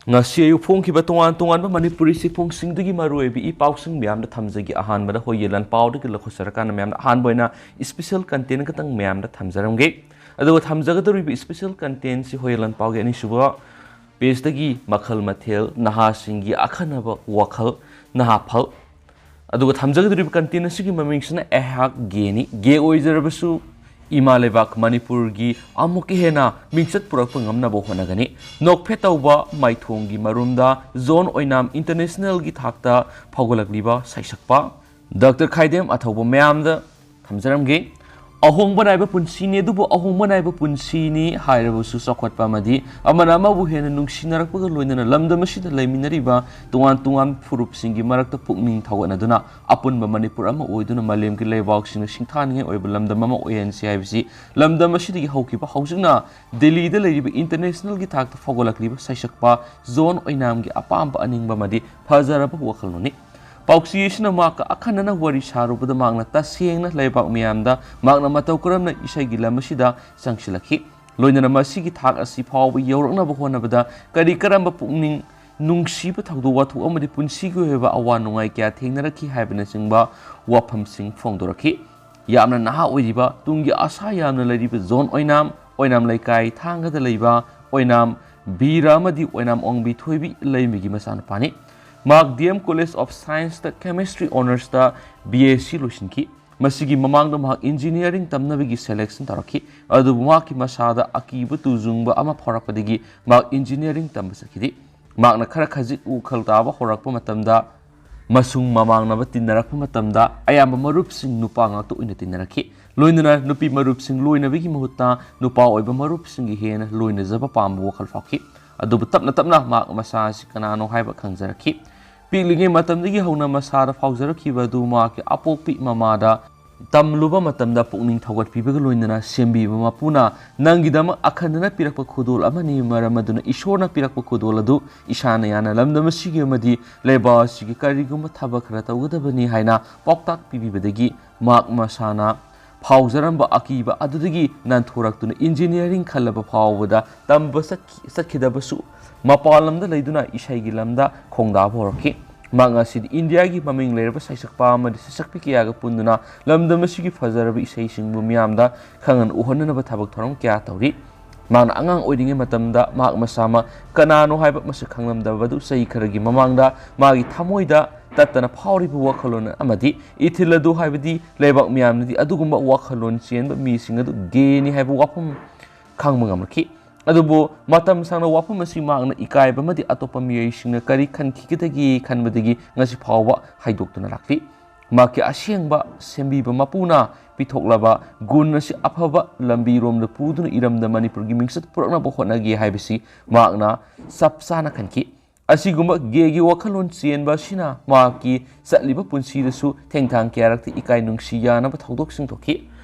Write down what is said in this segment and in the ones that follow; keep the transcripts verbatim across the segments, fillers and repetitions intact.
ꯉꯁꯤ ꯑꯌꯨꯛ ꯐꯣꯡꯈꯤꯕ ꯇꯣꯉꯥꯟ ꯇꯣꯉꯥꯟꯕ ꯃꯅꯤꯄꯨꯔꯤ ꯆꯦꯐꯣꯡꯁꯤꯡꯗꯨꯒꯤ ꯃꯔꯨꯑꯣꯏꯕ ꯏ ꯄꯥꯎꯁꯤꯡ ꯃꯌꯥꯝꯗ ꯊꯝꯖꯒꯦ꯫ ꯑꯍꯥꯟꯕꯗ ꯍꯣꯌꯦ ꯂꯟꯄꯥꯎꯗꯒꯤ ꯂꯧꯈꯠꯆꯔꯀꯥꯟꯗ ꯃꯌꯥꯝꯗ ꯑꯍꯥꯟꯕ ꯑꯣꯏꯅ special content ꯈꯛꯇꯪ ꯃꯌꯥꯝꯗ ꯊꯝꯖꯔꯝꯒꯦ꯫ ꯑꯗꯨꯒ ꯊꯝꯖꯒꯗꯧꯔꯤꯕ special contentꯁꯤ ꯍꯣꯌꯦ ꯂꯟꯄꯥꯎꯒꯤ ꯑꯅꯤꯁꯨꯕ pageꯇꯒꯤ ꯃꯈꯜ ꯃꯊꯦꯜ, ꯅꯍꯥꯁꯤꯡꯒꯤ ꯑꯈꯟꯅꯕ ꯋꯥꯈꯜ, ꯅꯍꯥ ꯐꯜ꯫ ꯑꯗꯨꯒ ꯊꯝꯖꯒꯗꯧꯔꯤꯕ content ꯑꯁꯤꯒꯤ ꯃꯃꯤꯡꯁꯤꯅ ꯑꯩꯍꯥꯛ ꯒꯦꯅꯤ꯫ ꯒꯦ ꯑꯣꯏꯖꯔꯕꯁꯨ ꯏꯃꯥ ꯂꯩꯕꯥꯛ ꯃꯅꯤꯄꯨꯔꯒꯤ ꯑꯃꯨꯛꯀ ꯍꯦꯟꯅ ꯃꯤꯡꯆꯠ ꯄꯨꯔꯛꯄ ꯉꯝꯅꯕ ꯍꯣꯠꯅꯒꯅꯤ꯫ ꯅꯣꯛꯐꯦꯠ ꯇꯧꯕ ꯃꯥꯏꯊꯣꯡꯒꯤ ꯃꯔꯨꯝꯗ ꯖꯣꯟ ꯑꯣꯏꯅꯥꯝ internationalꯒꯤ ꯊꯥꯛꯇ ꯐꯥꯎꯒꯠꯂꯛꯂꯤꯕ ꯁꯩꯁꯛꯄ ꯗꯥꯛꯇꯔ ꯈꯥꯏꯗꯦꯝ ꯑꯊꯧꯕ ꯃꯌꯥꯝꯗ ꯊꯝꯖꯔꯝꯒꯦ꯫ ꯑꯍꯣꯡꯕ ꯅꯥꯏꯕ ꯄꯨꯟꯁꯤꯅꯤ, ꯑꯗꯨꯕꯨ ꯑꯍꯣꯡꯕ ꯅꯥꯏꯕ ꯄꯨꯟꯁꯤꯅꯤ ꯍꯥꯏꯔꯕꯁꯨ ꯆꯥꯎꯈꯠꯄ ꯑꯃꯗꯤ ꯑꯃꯅ ꯑꯃꯕꯨ ꯍꯦꯟꯅ ꯅꯨꯡꯁꯤꯅꯔꯛꯄꯒ ꯂꯣꯏꯅꯅ ꯂꯝꯗꯝ ꯑꯁꯤꯗ ꯂꯩꯃꯤꯟꯅꯔꯤꯕ ꯇꯣꯉꯥꯟ ꯇꯣꯉꯥꯟꯕ ꯐꯨꯔꯨꯞꯁꯤꯡꯒꯤ ꯃꯔꯛꯇ ꯄꯨꯛꯅꯤꯡ ꯊꯧꯒꯠꯅꯗꯨꯅ ꯑꯄꯨꯟꯕ ꯃꯅꯤꯄꯨꯔ ꯑꯃ ꯑꯣꯏꯗꯨꯅ ꯃꯥꯂꯦꯝꯒꯤ ꯂꯩꯕꯥꯛꯁꯤꯡꯅ ꯁꯤꯡꯊꯥꯅꯤꯡꯉꯥꯏ ꯑꯣꯏꯕ ꯂꯝꯗꯝ ꯑꯃ ꯑꯣꯏꯍꯟꯁꯤ ꯍꯥꯏꯕꯁꯤ ꯂꯝꯗꯝ ꯑꯁꯤꯗꯒꯤ ꯍꯧꯈꯤꯕ ꯍꯧꯖꯤꯛꯅ ꯗꯦꯜꯂꯤꯗ ꯂꯩꯔꯤꯕ internationalꯒꯤ ꯊꯥꯛꯇ ꯐꯥꯎꯒꯠꯂꯛꯂꯤꯕ ꯁꯩꯁꯛꯄ ꯖꯣꯟ ꯑꯣꯏꯅꯥꯝꯒꯤ ꯑꯄꯥꯝꯕ ꯑꯅꯤꯡꯕ ꯑꯃꯗꯤ ꯐꯖꯔꯕ ꯋꯥꯈꯜꯂꯣꯟꯅꯤ꯫ ꯄꯥꯎꯆꯦ ꯑꯁꯤꯅ ꯃꯍꯥꯛꯀ ꯑꯈꯟꯅꯅ ꯋꯥꯔꯤ ꯁꯥꯔꯨꯕꯗ ꯃꯍꯥꯛꯅ ꯇꯁꯦꯡꯅ ꯂꯩꯕꯥꯛ ꯃꯤꯌꯥꯝꯗ ꯃꯍꯥꯛꯅ ꯃꯇꯧ ꯀꯔꯝꯅ ꯏꯁꯩꯒꯤ ꯂꯝ ꯑꯁꯤꯗ ꯆꯪꯁꯤꯜꯂꯛꯈꯤ, ꯂꯣꯏꯅꯅ ꯃꯁꯤꯒꯤ ꯊꯥꯛ ꯑꯁꯤ ꯐꯥꯎꯕ ꯌꯧꯔꯛꯅꯕ ꯍꯣꯠꯅꯕꯗ ꯀꯔꯤ ꯀꯔꯝꯕ ꯄꯨꯛꯅꯤꯡ ꯅꯨꯡꯁꯤꯕ ꯊꯧꯗꯣꯛ ꯋꯥꯊꯣꯛ ꯑꯃꯗꯤ ꯄꯨꯟꯁꯤꯒꯤ ꯑꯣꯏꯕ ꯑꯋꯥ ꯅꯨꯡꯉꯥꯏ ꯀꯌꯥ ꯊꯦꯡꯅꯔꯛꯈꯤ ꯍꯥꯏꯕꯅꯆꯤꯡꯕ ꯋꯥꯐꯝꯁꯤꯡ ꯐꯣꯡꯗꯣꯔꯛꯈꯤ꯫ ꯌꯥꯝꯅ ꯅꯍꯥ ꯑꯣꯏꯔꯤꯕ, ꯇꯨꯡꯒꯤ ꯑꯁꯥ ꯌꯥꯝꯅ ꯂꯩꯔꯤꯕ ꯖꯣꯟ ꯑꯣꯏꯅꯥꯝ, ꯑꯣꯏꯅꯥꯝ ꯂꯩꯀꯥꯏ ꯊꯥꯡꯒꯗ ꯂꯩꯕ ꯑꯣꯏꯅꯥꯝ ꯕꯤꯔ ꯑꯃꯗꯤ ꯑꯣꯏꯅꯥꯝ ꯑꯣꯡꯕꯤ ꯊꯣꯏꯕꯤ ꯂꯩꯃꯒꯤ ꯃꯆꯥꯅꯨꯄꯥꯅꯤ꯫ ꯃꯍꯥꯛ D M College of Scienceꯇ Chemistry Honorsꯇ B S C ꯂꯣꯏꯁꯤꯟꯈꯤ꯫ ꯃꯁꯤꯒꯤ ꯃꯃꯥꯡꯗ ꯃꯍꯥꯛ engineering ꯇꯝꯅꯕꯒꯤ selection ꯇꯧꯔꯛꯈꯤ, ꯑꯗꯨꯕꯨ ꯃꯍꯥꯛꯀꯤ ꯃꯁꯥꯗ ꯑꯀꯤꯕ ꯇꯨꯖꯨꯡꯕ ꯑꯃ ꯐꯥꯎꯔꯛꯄꯗꯒꯤ ꯃꯍꯥꯛ engineering ꯇꯝꯕ ꯆꯠꯈꯤꯗꯦ꯫ ꯃꯍꯥꯛꯅ ꯈꯔ ꯈꯖꯤꯛ ꯋꯥꯈꯜ ꯇꯥꯕ ꯍꯧꯔꯛꯄ ꯃꯇꯝꯗ, ꯃꯁꯨꯡ ꯃꯃꯥꯡꯅꯕ ꯇꯤꯟꯅꯔꯛꯄ ꯃꯇꯝꯗ ꯑꯌꯥꯝꯕ ꯃꯔꯨꯞꯁꯤꯡ ꯅꯨꯄꯥ ꯉꯥꯛꯇ ꯑꯣꯏꯅ ꯇꯤꯟꯅꯔꯛꯈꯤ꯫ ꯂꯣꯏꯅꯅ ꯅꯨꯄꯤ ꯃꯔꯨꯞꯁꯤꯡ ꯂꯣꯏꯅꯕꯒꯤ ꯃꯍꯨꯠꯇ ꯅꯨꯄꯥ ꯑꯣꯏꯕ ꯃꯔꯨꯞꯁꯤꯡꯒꯤ ꯍꯦꯟꯅ ꯂꯣꯏꯅꯖꯕ ꯄꯥꯝꯕ ꯋꯥꯈꯜ ꯐꯥꯎꯈꯤ꯫ ꯑꯗꯨꯕꯨ ꯇꯞꯅ ꯇꯞꯅ ꯃꯍꯥꯛ ꯃꯁꯥ ꯑꯁꯤ ꯀꯅꯥꯅꯣ ꯍꯥꯏꯕ ꯈꯪꯖꯔꯛꯈꯤ꯫ ꯄꯤꯛꯂꯤꯉꯩ ꯃꯇꯝꯗꯒꯤ ꯍꯧꯅ ꯃꯁꯥꯗ ꯐꯥꯎꯖꯔꯛꯈꯤꯕ ꯑꯗꯨ ꯃꯍꯥꯛꯀꯤ ꯑꯄꯣꯛꯄꯤ ꯃꯃꯥꯗ ꯇꯝꯂꯨꯕ ꯃꯇꯝꯗ ꯄꯨꯛꯅꯤꯡ ꯊꯧꯒꯠꯄꯤꯕꯒ ꯂꯣꯏꯅꯅ ꯁꯦꯝꯕꯤꯕ ꯃꯄꯨꯅ ꯅꯪꯒꯤꯗꯃꯛ ꯑꯈꯟꯅꯅ ꯄꯤꯔꯛꯄ ꯈꯨꯗꯣꯜ ꯑꯃꯅꯤ, ꯃꯔꯝ ꯑꯗꯨꯅ ꯏꯁꯣꯔꯅ ꯄꯤꯔꯛꯄ ꯈꯨꯗꯣꯜ ꯑꯗꯨ ꯏꯁꯥꯅ ꯌꯥꯅ ꯂꯝꯗꯝ ꯑꯁꯤꯒꯤ ꯑꯃꯗꯤ ꯂꯩꯕꯥꯛ ꯑꯁꯤꯒꯤ ꯀꯔꯤꯒꯨꯝꯕ ꯊꯕꯛ ꯈꯔ ꯇꯧꯒꯗꯕꯅꯤ ꯍꯥꯏꯅ ꯄꯥꯎꯇꯥꯛ ꯄꯤꯕꯤꯕꯗꯒꯤ ꯃꯍꯥꯛ ꯃꯁꯥꯅ ꯐꯥꯎꯖꯔꯝꯕ ꯑꯀꯤꯕ ꯑꯗꯨꯗꯒꯤ ꯅꯥꯟꯊꯣꯔꯛꯇꯨꯅ engineering ꯈꯜꯂꯕ ꯐꯥꯎꯕꯗ ꯇꯝꯕ ꯆꯠꯈꯤ-, ꯆꯠꯈꯤꯗꯕꯁꯨ ꯃꯄꯥꯟ ꯂꯝꯗ ꯂꯩꯗꯨꯅ ꯏꯁꯩꯒꯤ ꯂꯝꯗ ꯈꯣꯡꯗꯥꯕ ꯍꯧꯔꯛꯈꯤ꯫ ꯃꯍꯥꯛ ꯉꯁꯤꯗꯤ ꯏꯟꯗꯤꯌꯥꯒꯤ ꯃꯃꯤꯡ ꯂꯩꯔꯕ ꯁꯩꯁꯛꯄ ꯑꯃꯗꯤ ꯁꯩꯁꯛꯄꯤ ꯀꯌꯥꯒ ꯄꯨꯟꯗꯨꯅ ꯂꯝꯗꯝ ꯑꯁꯤꯒꯤ ꯐꯖꯔꯕ ꯏꯁꯩꯁꯤꯡꯕꯨ ꯃꯤꯌꯥꯝꯗ ꯈꯪꯍꯟ ꯎꯍꯟꯅꯅꯕ ꯊꯕꯛ ꯊꯧꯔꯝ ꯀꯌꯥ ꯇꯧꯔꯤ꯫ ꯃꯍꯥꯛꯅ ꯑꯉꯥꯡ ꯑꯣꯏꯔꯤꯉꯩ ꯃꯇꯝꯗ ꯃꯍꯥꯛ ꯃꯁꯥꯃꯛ ꯀꯅꯥꯅꯣ ꯍꯥꯏꯕ ꯃꯁꯛ ꯈꯪꯂꯝꯗꯕ ꯑꯗꯨ ꯆꯍꯤ ꯈꯔꯒꯤ ꯃꯃꯥꯡꯗ ꯃꯥꯒꯤ ꯊꯃꯣꯏꯗ ꯇꯠꯇꯅ ꯐꯥꯎꯔꯤꯕ ꯋꯥꯈꯜꯂꯣꯟ ꯑꯃꯗꯤ ꯏꯊꯤꯜ ꯑꯗꯨ, ꯍꯥꯏꯕꯗꯤ ꯂꯩꯕꯥꯛ ꯃꯤꯌꯥꯝꯅꯗꯤ ꯑꯗꯨꯒꯨꯝꯕ ꯋꯥꯈꯜꯂꯣꯟ ꯆꯦꯟꯕ ꯃꯤꯁꯤꯡ ꯑꯗꯨ ꯒꯦꯅꯤ ꯍꯥꯏꯕ ꯋꯥꯐꯝ ꯈꯪꯕ ꯉꯝꯂꯛꯈꯤ꯫ ꯑꯗꯨꯕꯨ ꯃꯇꯝ ꯁꯥꯡꯅ ꯋꯥꯐꯝ ꯑꯁꯤ ꯃꯍꯥꯛꯅ ꯏꯀꯥꯏꯕ ꯑꯃꯗꯤ ꯑꯇꯣꯞꯄ ꯃꯤꯑꯣꯏꯁꯤꯡꯅ ꯀꯔꯤ ꯈꯟꯈꯤꯒꯗꯒꯦ ꯈꯟꯕꯗꯒꯤ ꯉꯁꯤ ꯐꯥꯎꯕ ꯍꯥꯏꯗꯣꯛꯇꯨꯅ ꯂꯥꯛꯂꯤ꯫ ꯃꯍꯥꯛꯀꯤ ꯑꯁꯦꯡꯕ ꯁꯦꯝꯕꯤꯕ ꯃꯄꯨꯅ ꯄꯤꯊꯣꯛꯂꯕ ꯒꯨꯟ ꯑꯁꯤ ꯑꯐꯕ ꯂꯝꯕꯤꯔꯣꯝꯗ ꯄꯨꯗꯨꯅ ꯏꯔꯝꯗꯝ ꯃꯅꯤꯄꯨꯔꯒꯤ ꯃꯤꯡꯆꯠ ꯄꯨꯔꯛꯅꯕ ꯍꯣꯠꯅꯒꯦ ꯍꯥꯏꯕꯁꯤ ꯃꯍꯥꯛꯅ ꯆꯞ ꯆꯥꯅ ꯈꯟꯈꯤ꯫ ꯑꯁꯤꯒꯨꯝꯕ ꯒꯦꯒꯤ ꯋꯥꯈꯜꯂꯣꯟ ꯆꯦꯟꯕ ꯑꯁꯤꯅ ꯃꯍꯥꯛꯀꯤ ꯆꯠꯂꯤꯕ ꯄꯨꯟꯁꯤꯗꯁꯨ ꯊꯦꯡꯊꯥꯡ ꯀꯌꯥꯔꯛꯇꯤ ꯏꯀꯥꯏ ꯅꯨꯡꯁꯤ ꯌꯥꯅꯕ ꯊꯧꯗꯣꯛꯁꯤꯡ ꯊꯣꯛꯈꯤ꯫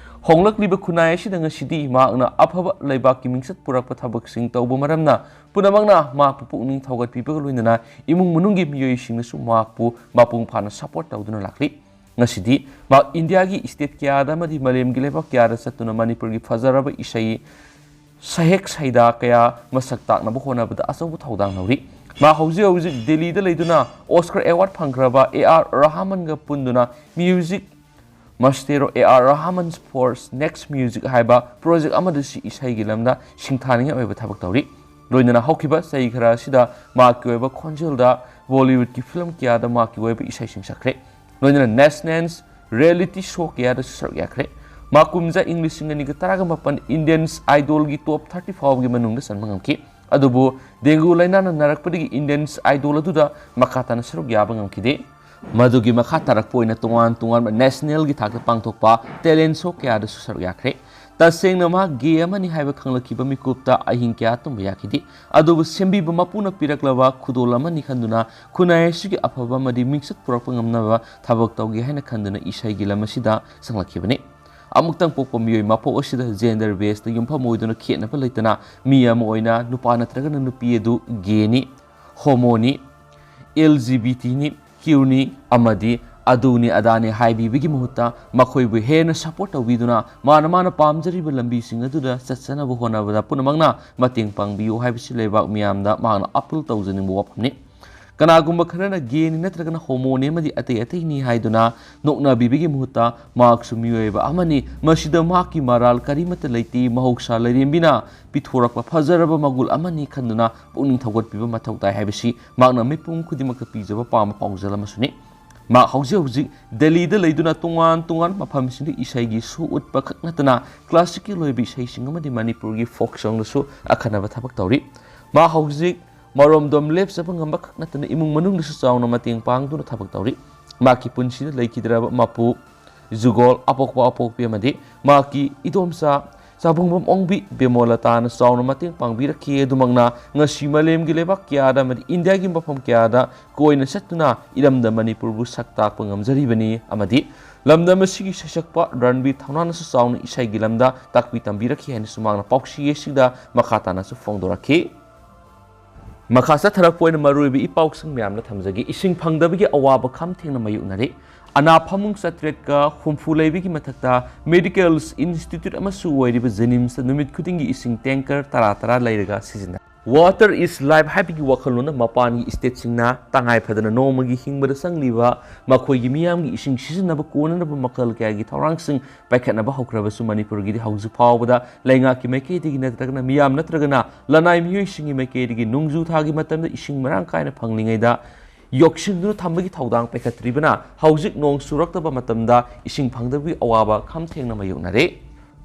ꯍꯣꯡꯂꯛꯂꯤꯕ ꯈꯨꯟꯅꯥꯏ ꯑꯁꯤꯗ ꯉꯁꯤꯗꯤ ꯃꯍꯥꯛꯅ ꯑꯐꯕ ꯂꯩꯕꯥꯛꯀꯤ ꯃꯤꯡꯆꯠ ꯄꯨꯔꯛꯄ ꯊꯕꯛꯁꯤꯡ ꯇꯧꯕ ꯃꯔꯝꯅ ꯄꯨꯝꯅꯃꯛꯅ ꯃꯍꯥꯛꯄꯨ ꯄꯨꯛꯅꯤꯡ ꯊꯧꯒꯠꯄꯤꯕꯒ ꯂꯣꯏꯅꯅ ꯏꯃꯨꯡ ꯃꯅꯨꯡꯒꯤ ꯃꯤꯑꯣꯏꯁꯤꯡꯅꯁꯨ ꯃꯍꯥꯛꯄꯨ ꯃꯄꯨꯡ ꯐꯥꯅ support ꯇꯧꯗꯨꯅ ꯂꯥꯛꯂꯤ꯫ ꯉꯁꯤꯗꯤ ꯃꯍꯥꯛ ꯏꯟꯗꯤꯌꯥꯒꯤ state ꯀꯌꯥꯗ ꯑꯃꯗꯤ ꯃꯥꯂꯦꯝꯒꯤ ꯂꯩꯕꯥꯛ ꯀꯌꯥꯗ ꯆꯠꯇꯨꯅ ꯃꯅꯤꯄꯨꯔꯒꯤ ꯐꯖꯔꯕ ꯏꯁꯩ ꯁꯍꯦꯛ ꯁꯩꯗꯥ ꯀꯌꯥ ꯃꯁꯛ ꯇꯥꯛꯅꯕ ꯍꯣꯠꯅꯕꯗ ꯑꯆꯧꯕ ꯊꯧꯗꯥꯡ ꯂꯧꯔꯤ꯫ ꯃꯍꯥꯛ ꯍꯧꯖꯤꯛ ꯍꯧꯖꯤꯛ ꯗꯦꯜꯂꯤꯗ ꯂꯩꯗꯨꯅ Oscar award ꯐꯪꯈ꯭ꯔꯕ ꯑꯦ ꯑꯥꯔ ꯔꯍꯃꯟꯒ ꯄꯨꯟꯗꯨꯅ Music Maestro A R Rahman's for Next Music ꯍꯥꯏꯕ project ꯑꯃꯗꯁꯨ ꯏꯁꯩꯒꯤ ꯂꯝꯗ ꯁꯤꯡꯊꯥꯅꯤꯡꯉꯥꯏ ꯑꯣꯏꯕ ꯊꯕꯛ ꯇꯧꯔꯤ꯫ ꯂꯣꯏꯅꯅ ꯍꯧꯈꯤꯕ ꯆꯍꯤ ꯈꯔ ꯑꯁꯤꯗ ꯃꯍꯥꯛꯀꯤ ꯑꯣꯏꯕ ꯈꯣꯟꯖꯦꯜꯗ Bollywoodꯀꯤ film ꯀꯌꯥꯗ ꯃꯍꯥꯛꯀꯤ ꯑꯣꯏꯕ ꯏꯁꯩꯁꯤꯡ ꯁꯛꯈ꯭ꯔꯦ꯫ ꯂꯣꯏꯅꯅ national reality show ꯀꯌꯥꯗꯁꯨ ꯁꯔꯨꯛ ꯌꯥꯈ꯭ꯔꯦ꯫ ꯃꯍꯥꯛ ꯀꯨꯝꯖꯥ ꯏꯪ ꯂꯤꯁꯤꯡ ꯑꯅꯤꯒ ꯇꯔꯥꯒ ꯃꯥꯄꯟ Indians Idolꯒꯤ top thirty ꯐꯥꯎꯕꯒꯤ ꯃꯅꯨꯡꯗ ꯆꯟꯕ ꯉꯝꯈꯤ꯫ ꯑꯗꯨꯕꯨ dengue ꯂꯥꯏꯅꯥꯅ ꯅꯥꯔꯛꯄꯗꯒꯤ Indians Idol ꯑꯗꯨꯗ ꯃꯈꯥ ꯇꯥꯅ ꯁꯔꯨꯛ ꯌꯥꯕ ꯉꯝꯈꯤꯗꯦ꯫ ꯃꯗꯨꯒꯤ ꯃꯈꯥ ꯇꯥꯔꯛꯄ ꯑꯣꯏꯅ ꯇꯣꯉꯥꯟ ꯇꯣꯉꯥꯟꯕ nationalꯒꯤ ꯊꯥꯛꯇ ꯄꯥꯡꯊꯣꯛꯄ talent show ꯀꯌꯥꯗꯁꯨ ꯁꯔꯨꯛ ꯌꯥꯈ꯭ꯔꯦ꯫ ꯇꯁꯦꯡꯅ ꯃꯍꯥꯛ ꯒꯦ ꯑꯃꯅꯤ ꯍꯥꯏꯕ ꯈꯪꯂꯛꯈꯤꯕ ꯃꯤꯀꯨꯞꯇ ꯑꯍꯤꯡ ꯀꯌꯥ ꯇꯨꯝꯕ ꯌꯥꯈꯤꯗꯦ꯫ ꯑꯗꯨꯕꯨ ꯁꯦꯝꯕꯤꯕ ꯃꯄꯨꯅ ꯄꯤꯔꯛꯂꯕ ꯈꯨꯗꯣꯜ ꯑꯃꯅꯤ ꯈꯟꯗꯨꯅ ꯈꯨꯟꯅꯥꯏ ꯑꯁꯤꯒꯤ ꯑꯐꯕ ꯑꯃꯗꯤ ꯃꯤꯡꯆꯠ ꯄꯨꯔꯛꯄ ꯉꯝꯅꯕ ꯊꯕꯛ ꯇꯧꯒꯦ ꯍꯥꯏꯅ ꯈꯟꯗꯨꯅ ꯏꯁꯩꯒꯤ ꯂꯝ ꯑꯁꯤꯗ ꯆꯪꯂꯛꯈꯤꯕꯅꯤ꯫ ꯑꯃꯨꯛꯇꯪ ꯄꯣꯛꯄ ꯃꯤꯑꯣꯏ ꯃꯄꯣꯛ ꯑꯁꯤꯗ gender baseꯇ ꯌꯨꯝꯐꯝ ꯑꯣꯏꯗꯨꯅ ꯈꯦꯠꯅꯕ ꯂꯩꯇꯅ ꯃꯤ ꯑꯃ ꯑꯣꯏꯅ ꯅꯨꯄꯥ ꯅꯠꯇ꯭ꯔꯒꯅ ꯅꯨꯄꯤ ꯑꯗꯨ ꯒꯦꯅꯤ, ꯍꯣꯃꯣꯅꯤ, ꯑꯦꯜ ꯖꯤ ꯕꯤ ꯇꯤꯅꯤ, ꯀ꯭ꯌꯨꯅꯤ ꯑꯃꯗꯤ ꯑꯗꯨꯅꯤ ꯑꯗꯥꯅꯤ ꯍꯥꯏꯕꯤꯕꯒꯤ ꯃꯍꯨꯠꯇ ꯃꯈꯣꯏꯕꯨ ꯍꯦꯟꯅ ꯁꯄꯣꯔꯠ ꯇꯧꯕꯤꯗꯨꯅ ꯃꯥꯅ ꯃꯥꯅ ꯄꯥꯝꯖꯔꯤꯕ ꯂꯝꯕꯤꯁꯤꯡ ꯑꯗꯨꯗ ꯆꯠꯆꯅꯕ ꯍꯣꯠꯅꯕꯗ ꯄꯨꯝꯅꯃꯛꯅ ꯃꯇꯦꯡ ꯄꯥꯡꯕꯤꯌꯨ ꯍꯥꯏꯕꯁꯤ ꯂꯩꯕꯥꯛ ꯃꯤꯌꯥꯝꯗ ꯃꯍꯥꯛꯅ ꯑꯄꯤꯜ ꯇꯧꯖꯅꯤꯡꯕ ꯋꯥꯐꯝꯅꯤ꯫ ꯀꯅꯥꯒꯨꯝꯕ ꯈꯔꯅ ꯒꯦꯅꯤ ꯅꯠꯇ꯭ꯔꯒꯅ ꯍꯣꯃꯣꯅꯤ ꯑꯃꯗꯤ ꯑꯇꯩ ꯑꯇꯩꯅꯤ ꯍꯥꯏꯗꯨꯅ ꯅꯣꯛꯅꯕꯤꯕꯒꯤ ꯃꯍꯨꯠꯇ ꯃꯍꯥꯛꯁꯨ ꯃꯤꯑꯣꯏꯕ ꯑꯃꯅꯤ, ꯃꯁꯤꯗ ꯃꯍꯥꯛꯀꯤ ꯃꯔꯥꯜ ꯀꯔꯤꯃꯠꯇ ꯂꯩꯇꯦ, ꯃꯍꯧꯁꯥ ꯂꯥꯏꯔꯦꯝꯕꯤꯅ ꯄꯤꯊꯣꯔꯛꯄ ꯐꯖꯔꯕ ꯃꯒꯨꯟ ꯑꯃꯅꯤ ꯈꯟꯗꯨꯅ ꯄꯨꯛꯅꯤꯡ ꯊꯧꯒꯠꯄꯤꯕ ꯃꯊꯧ ꯇꯥꯏ ꯍꯥꯏꯕꯁꯤ ꯃꯍꯥꯛꯅ ꯃꯤꯄꯨꯝ ꯈꯨꯗꯤꯡꯃꯛꯇ ꯄꯤꯖꯕ ꯄꯥꯝꯕ ꯄꯥꯎꯖꯦꯜ ꯑꯃꯁꯨꯅꯤ꯫ ꯃꯍꯥꯛ ꯍꯧꯖꯤꯛ ꯍꯧꯖꯤꯛ ꯗꯦꯜꯂꯤꯗ ꯂꯩꯗꯨꯅ ꯇꯣꯉꯥꯟ ꯇꯣꯉꯥꯟꯕ ꯃꯐꯝꯁꯤꯡꯗ ꯏꯁꯩꯒꯤ ꯁꯣ ꯎꯠꯄ ꯈꯛ ꯅꯠꯇꯅ ꯀ꯭ꯂꯥꯁꯤꯛꯀꯤ ꯑꯣꯏꯕ ꯏꯁꯩꯁꯤꯡ ꯑꯃꯗꯤ ꯃꯅꯤꯄꯨꯔꯒꯤ ꯐꯣꯛ ꯁꯣꯡꯗꯁꯨ ꯑꯈꯟꯅꯕ ꯊꯕꯛ ꯇꯧꯔꯤ꯫ ꯃꯍꯥꯛ ꯍꯧꯖꯤꯛ ꯃꯔꯣꯝꯗꯣꯝ ꯂꯦꯞꯆꯕ ꯉꯝꯕ ꯈꯛ ꯅꯠꯇꯅ ꯏꯃꯨꯡ ꯃꯅꯨꯡꯗꯁꯨ ꯆꯥꯎꯅ ꯃꯇꯦꯡ ꯄꯥꯡꯗꯨꯅ ꯊꯕꯛ ꯇꯧꯔꯤ꯫ ꯃꯍꯥꯛꯀꯤ ꯄꯨꯟꯁꯤꯗ ꯂꯩꯈꯤꯗ꯭ꯔꯕ ꯃꯄꯨ ꯖꯨꯒꯣꯜ, ꯑꯄꯣꯛꯄ ꯑꯄꯣꯛꯄꯤ ꯑꯃꯗꯤ ꯃꯍꯥꯛꯀꯤ ꯏꯗꯣꯝꯆꯥ ꯆꯥꯕꯨꯡꯕꯝ ꯑꯣꯡꯕꯤ ꯕꯦꯃꯣꯂꯇꯥꯅ ꯆꯥꯎꯅ ꯃꯇꯦꯡ ꯄꯥꯡꯕꯤꯔꯛꯈꯤ꯫ ꯑꯗꯨꯃꯛꯅ ꯉꯁꯤ ꯃꯥꯂꯦꯝꯒꯤ ꯂꯩꯕꯥꯛ ꯀꯌꯥꯗ ꯑꯃꯗꯤ ꯏꯟꯗꯤꯌꯥꯒꯤ ꯃꯐꯝ ꯀꯌꯥꯗ ꯀꯣꯏꯅ ꯆꯠꯇꯨꯅ ꯏꯔꯝꯗꯝ ꯃꯅꯤꯄꯨꯔꯕꯨ ꯁꯛ ꯇꯥꯛꯄ ꯉꯝꯖꯔꯤꯕꯅꯤ ꯑꯃꯗꯤ ꯂꯝꯗꯝ ꯑꯁꯤꯒꯤ ꯁꯩꯁꯛꯄ ꯔꯟꯕꯤꯔ ꯊꯧꯅꯥꯅꯁꯨ ꯆꯥꯎꯅ ꯏꯁꯩꯒꯤ ꯂꯝꯗ ꯇꯥꯛꯄꯤ ꯇꯝꯕꯤꯔꯛꯈꯤ ꯍꯥꯏꯅꯁꯨ ꯃꯍꯥꯛꯅ ꯄꯥꯎꯆꯦ ꯑꯁꯤꯗ ꯃꯈꯥ ꯇꯥꯅꯁꯨ ꯐꯣꯡꯗꯣꯔꯛꯈꯤ꯫ ꯃꯈꯥ ꯆꯠꯊꯔꯛꯄ ꯑꯣꯏꯅ ꯃꯔꯨꯑꯣꯏꯕ ꯏ ꯄꯥꯎꯁꯤꯡ ꯃꯌꯥꯝꯅ ꯊꯝꯖꯒꯦ꯫ ꯏꯁꯤꯡ ꯐꯪꯗꯕꯒꯤ ꯑꯋꯥꯕ ꯈꯝ ꯊꯦꯡꯅ ꯃꯥꯌꯣꯛꯅꯔꯤ꯫ ꯑꯅꯥ ꯐꯃꯨꯡ ꯆꯥꯇ꯭ꯔꯦꯠꯀ ꯍꯨꯝꯐꯨ ꯂꯩꯕꯒꯤ ꯃꯊꯛꯇ ꯃꯦꯗꯤꯀꯦꯜ ꯏꯟꯁꯇꯤꯇ꯭ꯌꯨꯠ ꯑꯃꯁꯨ ꯑꯣꯏꯔꯤꯕ ꯖꯦꯅꯤꯝꯁꯇ ꯅꯨꯃꯤꯠ ꯈꯨꯗꯤꯡꯒꯤ ꯏꯁꯤꯡ ꯇꯦꯡꯀꯔ ꯇꯔꯥ ꯇꯔꯥ ꯂꯩꯔꯒ ꯁꯤꯖꯤꯟꯅꯩ꯫ Water is life ꯍꯥꯏꯕꯒꯤ ꯋꯥꯈꯜꯂꯣꯟꯅ ꯃꯄꯥꯟꯒꯤ ꯁ꯭ꯇꯦꯠꯁꯤꯡꯅ ꯇꯉꯥꯏ ꯐꯗꯅ ꯅꯣꯡꯃꯒꯤ ꯍꯤꯡꯕꯗ ꯆꯪꯂꯤꯕ ꯃꯈꯣꯏꯒꯤ ꯃꯤꯌꯥꯝꯒꯤ ꯏꯁꯤꯡ ꯁꯤꯖꯤꯟꯅꯕ ꯀꯣꯟꯅꯅꯕ ꯃꯈꯜ ꯀꯌꯥꯒꯤ ꯊꯧꯔꯥꯡꯁꯤꯡ ꯄꯥꯏꯈꯠꯅꯕ ꯍꯧꯈ꯭ꯔꯕꯁꯨ ꯃꯅꯤꯄꯨꯔꯒꯤꯗꯤ ꯍꯧꯖꯤꯛ ꯐꯥꯎꯕꯗ ꯂꯩꯉꯥꯛꯀꯤ ꯃꯥꯏꯀꯩꯗꯒꯤ ꯅꯠꯇ꯭ꯔꯒꯅ ꯃꯤꯌꯥꯝ ꯅꯠꯇ꯭ꯔꯒꯅ ꯂꯅꯥꯏ ꯃꯤꯑꯣꯏꯁꯤꯡꯒꯤ ꯃꯥꯏꯀꯩꯗꯒꯤ ꯅꯣꯡꯖꯨ ꯊꯥꯒꯤ ꯃꯇꯝꯗ ꯏꯁꯤꯡ ꯃꯔꯥꯡ ꯀꯥꯏꯅ ꯐꯪꯂꯤꯉꯩꯗ ꯌꯣꯛꯁꯤꯟꯗꯨꯅ ꯊꯝꯕꯒꯤ ꯊꯧꯗꯥꯡ ꯄꯥꯏꯈꯠꯇ꯭ꯔꯤꯕꯅ ꯍꯧꯖꯤꯛ ꯅꯣꯡ ꯆꯨꯔꯛꯇꯕ ꯃꯇꯝꯗ ꯏꯁꯤꯡ ꯐꯪꯗꯕꯒꯤ ꯑꯋꯥꯕ ꯈꯝ ꯊꯦꯡꯅ ꯃꯥꯌꯣꯛꯅꯔꯦ꯫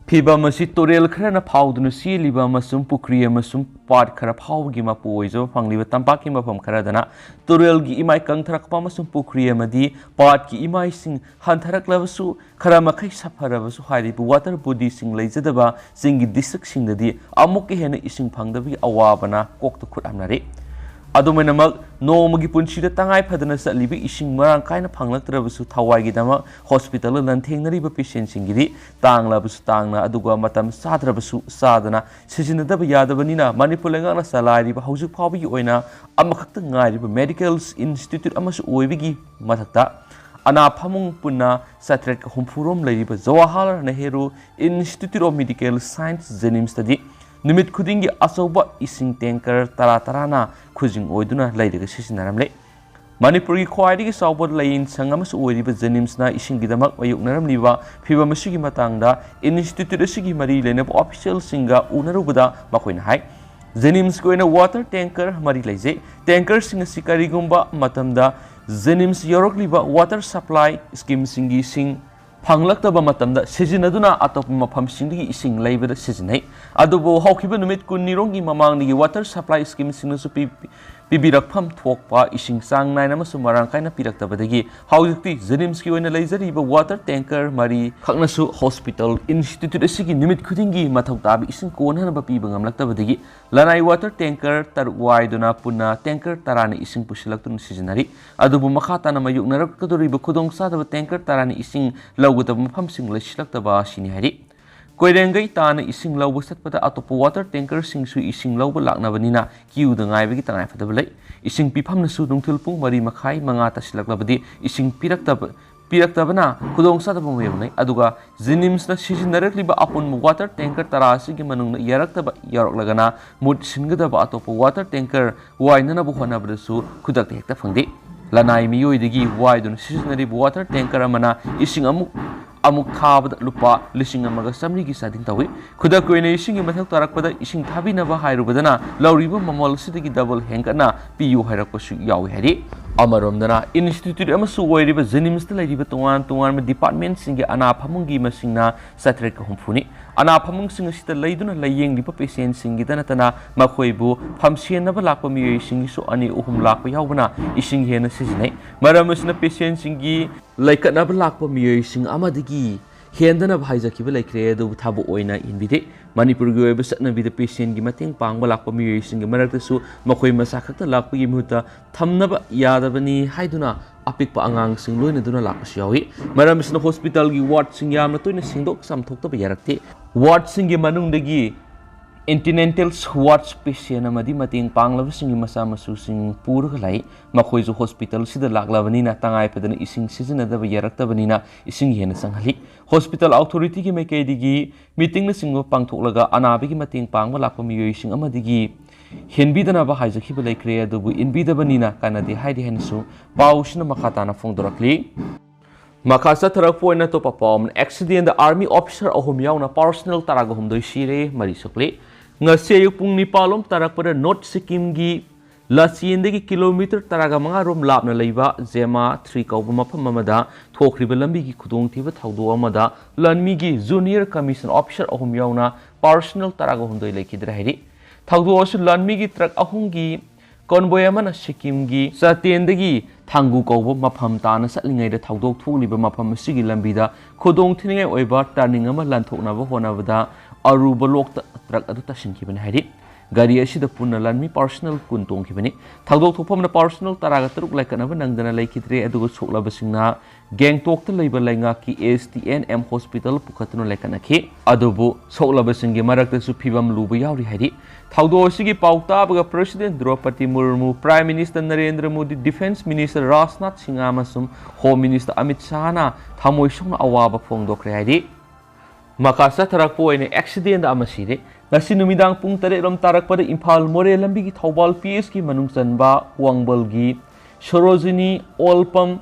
ꯐꯤꯕꯝ ꯑꯁꯤ ꯇꯨꯔꯦꯜ ꯈꯔꯅ ꯐꯥꯎꯗꯨꯅ ꯆꯦꯜꯂꯤꯕ ꯑꯃꯁꯨꯡ ꯄꯨꯈ꯭ꯔꯤ ꯑꯃꯁꯨꯡ ꯄꯥꯠ ꯈꯔ ꯐꯥꯎꯕꯒꯤ ꯃꯄꯨ ꯑꯣꯏꯖꯕ ꯐꯪꯂꯤꯕ ꯇꯝꯄꯥꯛꯀꯤ ꯃꯐꯝ ꯈꯔꯗꯅ ꯇꯨꯔꯦꯜꯒꯤ ꯏꯃꯥꯏ ꯀꯪꯊꯔꯛꯄ ꯑꯃꯁꯨꯡ ꯄꯨꯈ꯭ꯔꯤ ꯑꯃꯗꯤ ꯄꯥꯠꯀꯤ ꯏꯃꯥꯏꯁꯤꯡ ꯍꯟꯊꯔꯛꯂꯕꯁꯨ, ꯈꯔ ꯃꯈꯩ ꯁꯥꯐꯔꯕꯁꯨ, ꯍꯥꯏꯔꯤꯕ ꯋꯥꯇꯔ ꯕꯣꯗꯤꯁꯤꯡ ꯂꯩꯖꯗꯕ ꯆꯤꯡꯒꯤ ꯗꯤꯁꯇ꯭ꯔꯤꯛꯁꯤꯡꯗꯗꯤ ꯑꯃꯨꯛꯀ ꯍꯦꯟꯅ ꯏꯁꯤꯡ ꯐꯪꯗꯕꯒꯤ ꯑꯋꯥꯕꯅ ꯀꯣꯛꯇ ꯈꯨꯠꯍꯥꯝꯅꯔꯤ꯫ ꯑꯗꯨꯃꯥꯏꯅꯃꯛ, ꯅꯣꯡꯃꯒꯤ ꯄꯨꯟꯁꯤꯗ ꯇꯉꯥꯏ ꯐꯗꯅ ꯆꯠꯂꯤꯕ ꯏꯁꯤꯡ ꯃꯔꯥꯡ ꯀꯥꯏꯅ ꯐꯪꯂꯛꯇ꯭ꯔꯕꯁꯨ, ꯊꯋꯥꯏꯒꯤꯗꯃꯛ ꯍꯣꯁꯄꯤꯇꯥꯜꯗ ꯂꯥꯟꯊꯦꯡꯅꯔꯤꯕ ꯄꯦꯁꯦꯟꯁꯤꯡꯒꯤꯗꯤ ꯇꯥꯡꯂꯕꯁꯨ ꯇꯥꯡꯅ, ꯑꯗꯨꯒ ꯃꯇꯝ ꯆꯥꯗ꯭ꯔꯕꯁꯨ ꯆꯥꯗꯅ ꯁꯤꯖꯤꯟꯅꯗꯕ ꯌꯥꯗꯕꯅꯤꯅ, ꯃꯅꯤꯄꯨꯔ ꯂꯩꯉꯥꯛꯅ ꯆꯂꯥꯏꯔꯤꯕ ꯍꯧꯖꯤꯛ ꯐꯥꯎꯕꯒꯤ ꯑꯣꯏꯅ ꯑꯃꯈꯛꯇ ꯉꯥꯏꯔꯤꯕ ꯃꯦꯗꯤꯀꯦꯜ ꯏꯟꯁꯇꯤꯇ꯭ꯌꯨꯠ ꯑꯃꯁꯨ ꯑꯣꯏꯕꯒꯤ ꯃꯊꯛꯇ, ꯑꯅꯥ ꯐꯃꯨꯡ ꯄꯨꯟꯅ ꯆꯥꯇ꯭ꯔꯦꯠꯀ ꯍꯨꯝꯐꯨ ꯔꯣꯝ ꯂꯩꯔꯤꯕ Jawaharlal Nehru institute of medical science, ꯖꯦꯅꯤꯝꯁꯇꯗꯤ ꯅꯨꯃꯤꯠ ꯈꯨꯗꯤꯡꯒꯤ ꯑꯆꯧꯕ ꯏꯁꯤꯡ ꯇꯦꯡꯀꯔ ꯇꯔꯥ ꯇꯔꯥꯅ ꯈꯨꯖꯤꯡ ꯑꯣꯏꯗꯨꯅ ꯂꯩꯔꯒ ꯁꯤꯖꯤꯟꯅꯔꯝꯂꯦ꯫ ꯃꯅꯤꯄꯨꯔꯒꯤ ꯈ꯭ꯋꯥꯏꯗꯒꯤ ꯆꯥꯎꯕ ꯂꯥꯏꯌꯦꯡ ꯁꯪ ꯑꯃꯁꯨ ꯑꯣꯏꯔꯤꯕ ꯖꯦꯅꯤꯝꯁꯅ ꯏꯁꯤꯡꯒꯤꯗꯃꯛ ꯃꯥꯌꯣꯛꯅꯔꯝꯂꯤꯕ ꯐꯤꯚꯝ ꯑꯁꯤꯒꯤ ꯃꯇꯥꯡꯗ ꯏꯟꯁꯇꯤꯇ꯭ꯌꯨꯠ ꯑꯁꯤꯒꯤ ꯃꯔꯤ ꯂꯩꯅꯕ ꯑꯣꯐꯤꯁꯤꯌꯦꯜꯁꯤꯡꯒ ꯎꯅꯔꯨꯕꯗ ꯃꯈꯣꯏꯅ ꯍꯥꯏ, ꯖꯦꯅꯤꯝꯁꯀꯤ ꯑꯣꯏꯅ ꯋꯥꯇꯔ ꯇꯦꯡꯀꯔ ꯃꯔꯤ ꯂꯩꯖꯩ꯫ ꯇꯦꯡꯀꯔꯁꯤꯡ ꯑꯁꯤ ꯀꯔꯤꯒꯨꯝꯕ ꯃꯇꯝꯗ ꯖꯦꯅꯤꯝꯁ ꯌꯧꯔꯛꯂꯤꯕ ꯋꯥꯇꯔ ꯁꯄ꯭ꯂꯥꯏ ꯁ꯭ꯀꯤꯝꯁꯤꯡꯒꯤ ꯏꯁꯤꯡ ꯐꯪꯂꯛꯇꯕ ꯃꯇꯝꯗ ꯁꯤꯖꯤꯟꯅꯗꯨꯅ ꯑꯇꯣꯞꯄ ꯃꯐꯝꯁꯤꯡꯗꯒꯤ ꯏꯁꯤꯡ ꯂꯩꯕꯗ ꯁꯤꯖꯤꯟꯅꯩ꯫ ꯑꯗꯨꯕꯨ ꯍꯧꯈꯤꯕ ꯅꯨꯃꯤꯠ ꯀꯨꯟꯅꯤꯔꯣꯝꯒꯤ ꯃꯃꯥꯡꯗꯒꯤ ꯋꯥꯇꯔ ꯁꯄ꯭ꯂꯥꯏ ꯁ꯭ꯀꯤꯝꯁꯤꯡꯅꯁꯨ ꯄꯤ-, ꯄꯤꯕꯤꯔꯛꯐꯝ ꯊꯣꯛꯄ ꯏꯁꯤꯡ ꯆꯥꯡ ꯅꯥꯏꯅ ꯑꯃꯁꯨꯡ ꯃꯔꯥꯡ ꯀꯥꯏꯅ ꯄꯤꯔꯛꯇꯕꯗꯒꯤ ꯍꯧꯖꯤꯛꯇꯤ ꯖꯦꯅꯤꯝꯁꯀꯤ ꯑꯣꯏꯅ ꯂꯩꯖꯔꯤꯕ ꯋꯥꯇꯔ ꯇꯦꯡꯀꯔ ꯃꯔꯤ ꯈꯛꯅꯁꯨ ꯍꯣꯁꯄꯤꯇꯥꯜ ꯏꯟꯁꯇꯤꯇ꯭ꯌꯨꯠ ꯑꯁꯤꯒꯤ ꯅꯨꯃꯤꯠ ꯈꯨꯗꯤꯡꯒꯤ ꯃꯊꯧ ꯇꯥꯕ ꯏꯁꯤꯡ ꯀꯣꯟꯅꯅꯕ ꯄꯤꯕ ꯉꯝꯂꯛꯇꯕꯗꯒꯤ ꯂꯅꯥꯏ ꯋꯥꯇꯔ ꯇꯦꯡꯀꯔ ꯇꯔꯨꯛ ꯋꯥꯏꯗꯨꯅ ꯄꯨꯟꯅ ꯇꯦꯡꯀꯔ ꯇꯔꯥꯅ ꯏꯁꯤꯡ ꯄꯨꯁꯤꯜꯂꯛꯇꯨꯅ ꯁꯤꯖꯤꯟꯅꯔꯤ꯫ ꯑꯗꯨꯕꯨ ꯃꯈꯥ ꯇꯥꯅ ꯃꯥꯌꯣꯛꯅꯔꯛꯀꯗꯧꯔꯤꯕ ꯈꯨꯗꯣꯡꯆꯥꯗꯕ ꯇꯦꯡꯀꯔ ꯇꯔꯥꯅ ꯏꯁꯤꯡ ꯂꯧꯒꯗꯕ ꯃꯐꯝꯁꯤꯡ ꯂꯩꯁꯤꯜꯂꯛꯇꯕ ꯑꯁꯤꯅꯤ ꯍꯥꯏꯔꯤ꯫ ꯀꯣꯏꯔꯦꯡꯒꯩ ꯇꯥꯅ ꯏꯁꯤꯡ ꯂꯧꯕ ꯆꯠꯄꯗ ꯑꯇꯣꯞꯄ ꯋꯥꯇꯔ ꯇꯦꯡꯀꯔꯁꯤꯡꯁꯨ ꯏꯁꯤꯡ ꯂꯧꯕ ꯂꯥꯛꯅꯕꯅꯤꯅ ꯀ꯭ꯌꯨꯗ ꯉꯥꯏꯕꯒꯤ ꯇꯉꯥꯏꯐꯗꯕ ꯂꯩ꯫ ꯏꯁꯤꯡ ꯄꯤꯐꯝꯅꯁꯨ ꯅꯨꯡꯊꯤꯜ ꯄꯨꯡ ꯃꯔꯤ ꯃꯈꯥꯏ, ꯃꯉꯥ ꯇꯥꯁꯤꯜꯂꯛꯂꯕꯗꯤ ꯏꯁꯤꯡ ꯄꯤꯔꯛꯇꯕ, ꯄꯤꯔꯛꯇꯕꯅ ꯈꯨꯗꯣꯡꯆꯥꯗꯕ ꯃꯥꯌꯣꯛꯅꯩ꯫ ꯑꯗꯨꯒ ꯖꯦꯅꯤꯝꯁꯅ ꯁꯤꯖꯤꯟꯅꯔꯛꯂꯤꯕ ꯑꯄꯨꯟꯕ ꯋꯥꯇꯔ ꯇꯦꯡꯀꯔ ꯇꯔꯥ ꯑꯁꯤꯒꯤ ꯃꯅꯨꯡꯗ ꯌꯥꯔꯛꯇꯕ ꯌꯥꯎꯔꯛꯂꯒꯅ ꯃꯨꯠ ꯁꯤꯟꯒꯗꯕ ꯑꯇꯣꯞꯄ ꯋꯥꯇꯔ ꯇꯦꯡꯀꯔ ꯋꯥꯏꯅꯅꯕ ꯍꯣꯠꯅꯕꯗꯁꯨ ꯈꯨꯗꯛꯇ ꯍꯦꯛꯇ ꯐꯪꯗꯦ꯫ ꯂꯅꯥꯏ ꯃꯤꯑꯣꯏꯗꯒꯤ ꯋꯥꯏꯗꯨꯅ ꯁꯤꯖꯤꯟꯅꯔꯤꯕ ꯋꯥꯇꯔ ꯇꯦꯡꯀꯔ ꯑꯃꯅ ꯏꯁꯤꯡ ꯑꯃꯨꯛ, ꯑꯃꯨꯛ ꯊꯥꯕꯗ ꯂꯨꯄꯥ ꯂꯤꯁꯤꯡ ꯑꯃꯒ ꯆꯥꯃꯔꯤꯒꯤ ꯆꯥꯗꯤꯡ ꯇꯧꯏ꯫ ꯈꯨꯗꯛꯀꯤ ꯑꯣꯏꯅ ꯏꯁꯤꯡꯒꯤ ꯃꯊꯧ ꯇꯥꯔꯛꯄꯗ ꯏꯁꯤꯡ ꯊꯥꯕꯤꯅꯕ ꯍꯥꯏꯔꯨꯕꯗꯅ ꯂꯧꯔꯤꯕ ꯃꯃꯜ ꯑꯁꯤꯗꯒꯤ ꯗꯕꯜ ꯍꯦꯟꯒꯠꯅ ꯄꯤꯌꯨ ꯍꯥꯏꯔꯛꯄꯁꯨ ꯌꯥꯎꯏ ꯍꯥꯏꯔꯤ꯫ ꯑꯃꯔꯣꯝꯗꯅ ꯏꯟꯁꯇꯤꯇ꯭ꯌꯨꯠ ꯑꯃꯁꯨ ꯑꯣꯏꯔꯤꯕ ꯖꯦꯅꯤꯝꯁꯇ ꯂꯩꯔꯤꯕ ꯇꯣꯉꯥꯟ ꯇꯣꯉꯥꯟꯕ ꯗꯤꯄꯥꯔꯠꯃꯦꯟꯠꯁꯤꯡꯒꯤ ꯑꯅꯥ ꯐꯃꯨꯡꯒꯤ ꯃꯁꯤꯡꯅ ꯆꯥꯇ꯭ꯔꯦꯠꯀ ꯍꯨꯝꯐꯨꯅꯤ꯫ ꯑꯅꯥ ꯐꯃꯨꯡꯁꯤꯡ ꯑꯁꯤꯗ ꯂꯩꯗꯨꯅ ꯂꯥꯌꯦꯡꯂꯤꯕ ꯄꯦꯁꯦꯟꯠꯁꯤꯡꯒꯤꯗ ꯅꯠꯇꯅ ꯃꯈꯣꯏꯕꯨ ꯐꯝꯁꯦꯟꯅꯕ ꯂꯥꯛꯄ ꯃꯤꯑꯣꯏꯁꯤꯡꯒꯤꯁꯨ ꯑꯅꯤ ꯑꯍꯨꯝ ꯂꯥꯛꯄ ꯌꯥꯎꯕꯅ ꯏꯁꯤꯡ ꯍꯦꯟꯅ ꯁꯤꯖꯤꯟꯅꯩ꯫ ꯃꯔꯝ ꯑꯁꯤꯅ ꯄꯦꯁꯦꯟꯠꯁꯤꯡꯒꯤ ꯂꯩꯀꯠꯅꯕ ꯂꯥꯛꯄ ꯃꯤꯑꯣꯏꯁꯤꯡ ꯑꯃꯗꯒꯤ ꯍꯦꯟꯗꯅꯕ ꯍꯥꯏꯖꯈꯤꯕ ꯂꯩꯈ꯭ꯔꯦ, ꯑꯗꯨꯕꯨ ꯊꯕꯛ ꯑꯣꯏꯅ ꯏꯟꯕꯤꯗꯦ꯫ ꯃꯅꯤꯄꯨꯔꯒꯤ ꯑꯣꯏꯕ ꯆꯠꯅꯕꯤꯗ ꯄꯦꯁꯦꯟꯒꯤ ꯃꯇꯦꯡ ꯄꯥꯡꯕ ꯂꯥꯛꯄ ꯃꯤꯑꯣꯏꯁꯤꯡꯒꯤ ꯃꯔꯛꯇꯁꯨ ꯃꯈꯣꯏ ꯃꯁꯥ ꯈꯛꯇ ꯂꯥꯛꯄꯒꯤ ꯃꯍꯨꯠꯇ ꯊꯝꯅꯕ ꯌꯥꯗꯕꯅꯤ ꯍꯥꯏꯗꯨꯅ ꯑꯄꯤꯛꯄ ꯑꯉꯥꯡꯁꯤꯡ ꯂꯣꯏꯅꯗꯨꯅ ꯂꯥꯛꯄꯁꯨ ꯌꯥꯎꯏ꯫ ꯃꯔꯝ ꯑꯁꯤꯅ ꯍꯣꯁꯄꯤꯇꯥꯜꯒꯤ ꯋꯥꯔꯗꯁꯤꯡ ꯌꯥꯝꯅ ꯇꯣꯏꯅ ꯁꯦꯡꯗꯣꯛ ꯆꯥꯝꯊꯣꯛꯇꯕ ꯌꯥꯔꯛꯇꯦ꯫ ꯋꯥꯔꯗꯁꯤꯡꯒꯤ ꯃꯅꯨꯡꯗꯒꯤ Antenatal ward patient ꯑꯃꯗꯤ ꯃꯇꯦꯡ ꯄꯥꯡꯂꯕꯁꯤꯡꯒꯤ ꯃꯆꯥ ꯃꯁꯨꯁꯤꯡ ꯄꯨꯔꯒ ꯂꯥꯛꯏ꯫ ꯃꯈꯣꯏꯁꯨ ꯍꯣꯁꯄꯤꯇꯥꯜꯁꯤꯗ ꯂꯥꯛꯂꯕꯅꯤꯅ ꯇꯉꯥꯏ ꯐꯗꯅ ꯏꯁꯤꯡ ꯁꯤꯖꯤꯟꯅꯗꯕ ꯌꯥꯔꯛꯇꯕꯅꯤꯅ ꯏꯁꯤꯡ ꯍꯦꯟꯅ ꯆꯪꯍꯜꯂꯤ꯫ ꯍꯣꯁꯄꯤꯇꯥꯜ ꯑꯣꯊꯣꯔꯤꯇꯤꯒꯤ ꯃꯥꯏꯀꯩꯗꯒꯤ ꯃꯤꯇꯤꯡꯅꯆꯤꯡꯕ ꯄꯥꯡꯊꯣꯛꯂꯒ ꯑꯅꯥꯕꯒꯤ ꯃꯇꯦꯡ ꯄꯥꯡꯕ ꯂꯥꯛꯄ ꯃꯤꯑꯣꯏꯁꯤꯡ ꯑꯃꯗꯒꯤ ꯍꯦꯟꯕꯤꯗꯅꯕ ꯍꯥꯏꯖꯈꯤꯕ ꯂꯩꯈ꯭ꯔꯦ, ꯑꯗꯨꯕꯨ ꯏꯟꯕꯤꯗꯕꯅꯤꯅ ꯀꯥꯟꯅꯗꯦ ꯍꯥꯏꯔꯤ ꯍꯥꯏꯅꯁꯨ ꯄꯥꯎꯁꯤꯅ ꯃꯈꯥ ꯇꯥꯅ ꯐꯣꯡꯗꯣꯔꯛꯂꯤ꯫ ꯃꯈꯥ ꯆꯠꯊꯔꯛꯄ ꯑꯣꯏꯅ ꯑꯇꯣꯞꯄ ꯄꯥꯎ ꯑꯃꯅ, ꯑꯦꯛꯁꯤꯗꯦꯟꯗ ꯑꯥꯔꯃꯤ ꯑꯣꯐꯤꯁꯥꯔ ꯑꯍꯨꯝ ꯌꯥꯎꯅ ꯄꯥꯔꯁꯣꯅꯦꯜ ꯇꯔꯥꯒ ꯍꯨꯝꯗꯣꯏ ꯁꯤꯔꯦ, ꯃꯔꯤ ꯁꯣꯛꯂꯤ꯫ ꯉꯁꯤ ꯑꯌꯨꯛ ꯄꯨꯡ ꯅꯤꯄꯥꯜ ꯂꯣꯝ ꯇꯥꯔꯛꯄꯗ ꯅꯣꯔꯠ ꯁꯤꯛꯀꯤꯝꯒꯤ ꯂꯆꯦꯟꯗꯒꯤ ꯀꯤꯂꯣꯃꯤꯇꯔ ꯇꯔꯥꯒ ꯃꯉꯥ ꯔꯣꯝ ꯂꯥꯞꯅ ꯂꯩꯕ ꯖꯦꯃꯥ ꯊ꯭ꯔꯤ ꯀꯧꯕ ꯃꯐꯝ ꯑꯃꯗ ꯊꯣꯛꯈ꯭ꯔꯤꯕ ꯂꯝꯕꯤꯒꯤ ꯈꯨꯗꯣꯡꯊꯤꯕ ꯊꯧꯗꯣꯛ ꯑꯃꯗ ꯂꯥꯟꯃꯤꯒꯤ ꯖꯨꯅꯤꯌꯔ ꯀꯃꯤꯁꯟ ꯑꯣꯐꯤꯁꯥꯔ ꯑꯍꯨꯝ ꯌꯥꯎꯅ ꯄꯥꯔꯁꯣꯅꯦꯜ ꯇꯔꯥꯒ ꯍꯨꯝꯗꯣꯏ ꯂꯩꯈꯤꯗ꯭ꯔꯦ ꯍꯥꯏꯔꯤ꯫ ꯊꯧꯗꯣꯛ ꯑꯁꯤ ꯂꯥꯟꯃꯤꯒꯤ ꯇ꯭ꯔꯛ ꯑꯍꯨꯝꯒꯤ ꯀꯣꯟꯕꯣꯏ ꯑꯃꯅ ꯁꯤꯛꯀꯤꯝꯒꯤ ꯆꯥꯇꯦꯟꯗꯒꯤ ꯊꯥꯡꯒꯨ ꯀꯧꯕ ꯃꯐꯝ ꯇꯥꯅ ꯆꯠꯂꯤꯉꯩꯗ ꯊꯧꯗꯣꯛ ꯊꯣꯛꯂꯤꯕ ꯃꯐꯝ ꯑꯁꯤꯒꯤ ꯂꯝꯕꯤꯗ ꯈꯨꯗꯣꯡꯊꯤꯅꯤꯡꯉꯥꯏ ꯑꯣꯏꯕ ꯇꯔꯅꯤꯡ ꯑꯃ ꯂꯥꯟꯊꯣꯛꯅꯕ ꯍꯣꯠꯅꯕꯗ ꯑꯔꯨꯕ ꯂꯣꯛꯇ ꯇ꯭ꯔꯛ ꯑꯗꯨ ꯇꯥꯁꯤꯟꯈꯤꯕꯅꯤ ꯍꯥꯏꯔꯤ꯫ ꯒꯥꯔꯤ ꯑꯁꯤꯗ ꯄꯨꯟꯅ ꯂꯥꯟꯃꯤ ꯄꯥꯔꯁꯣꯅꯦꯜ ꯀꯨꯟ ꯇꯣꯡꯈꯤꯕꯅꯤ꯫ ꯊꯧꯗꯣꯛ ꯊꯣꯛꯐꯝꯗ ꯄꯥꯔꯁꯣꯅꯦꯜ ꯇꯔꯥꯒ ꯇꯔꯨꯛ ꯂꯥꯏꯀꯠꯅꯕ ꯅꯪꯗꯅ ꯂꯩꯈꯤꯗ꯭ꯔꯦ, ꯑꯗꯨꯒ ꯁꯣꯛꯂꯕꯁꯤꯡꯅ ꯒꯦꯡꯇꯣꯛꯇ ꯂꯩꯕ ꯂꯩꯉꯥꯛꯀꯤ ꯑꯦꯁ ꯇꯤ ꯑꯦꯟ ꯑꯦꯝ ꯍꯣꯁꯄꯤꯇꯥꯜ ꯄꯨꯈꯠꯇꯨꯅ ꯂꯩꯈꯠꯅꯈꯤ꯫ ꯑꯗꯨꯕꯨ ꯁꯣꯛꯂꯕꯁꯤꯡꯒꯤ ꯃꯔꯛꯇꯁꯨ ꯐꯤꯕꯝ ꯂꯨꯕ ꯌꯥꯎꯔꯤ ꯍꯥꯏꯔꯤ꯫ ꯊꯧꯗꯣꯛ ꯑꯁꯤꯒꯤ ꯄꯥꯎ ꯇꯥꯕꯒ president Droupadi Murmu, prime minister Narendra Modi, defence minister Rajnath Singh ꯑꯃꯁꯨꯡ ꯍꯣꯝ ꯃꯤꯅꯤꯁꯇꯔ ꯑꯃꯤꯠ ꯁꯥꯍꯅ ꯊꯃꯣꯏ ꯁꯣꯛꯅ ꯑꯋꯥꯕ ꯐꯣꯡꯗꯣꯛꯈ꯭ꯔꯦ ꯍꯥꯏꯔꯤ꯫ ꯃꯈꯥ ꯆꯠꯊꯔꯛꯄ ꯑꯣꯏꯅ ꯑꯦꯛꯁꯤꯗꯦꯟꯗ ꯑꯃ ꯁꯤꯔꯦ꯫ ꯉꯁꯤ ꯅꯨꯃꯤꯗꯥꯡ ꯄꯨꯡ ꯇꯔꯦꯠ ꯂꯣꯝ ꯇꯥꯔꯛꯄꯗ ꯏꯝꯐꯥꯜ ꯃꯣꯔꯦ ꯂꯝꯕꯤꯒꯤ ꯊꯧꯕꯥꯜ ꯄꯤ ꯑꯦꯁꯀꯤ ꯃꯅꯨꯡ ꯆꯟꯕ ꯋꯥꯡꯕꯜꯒꯤ ꯁꯣꯔꯣꯖꯤꯅꯤ ꯑꯣꯜꯄꯝ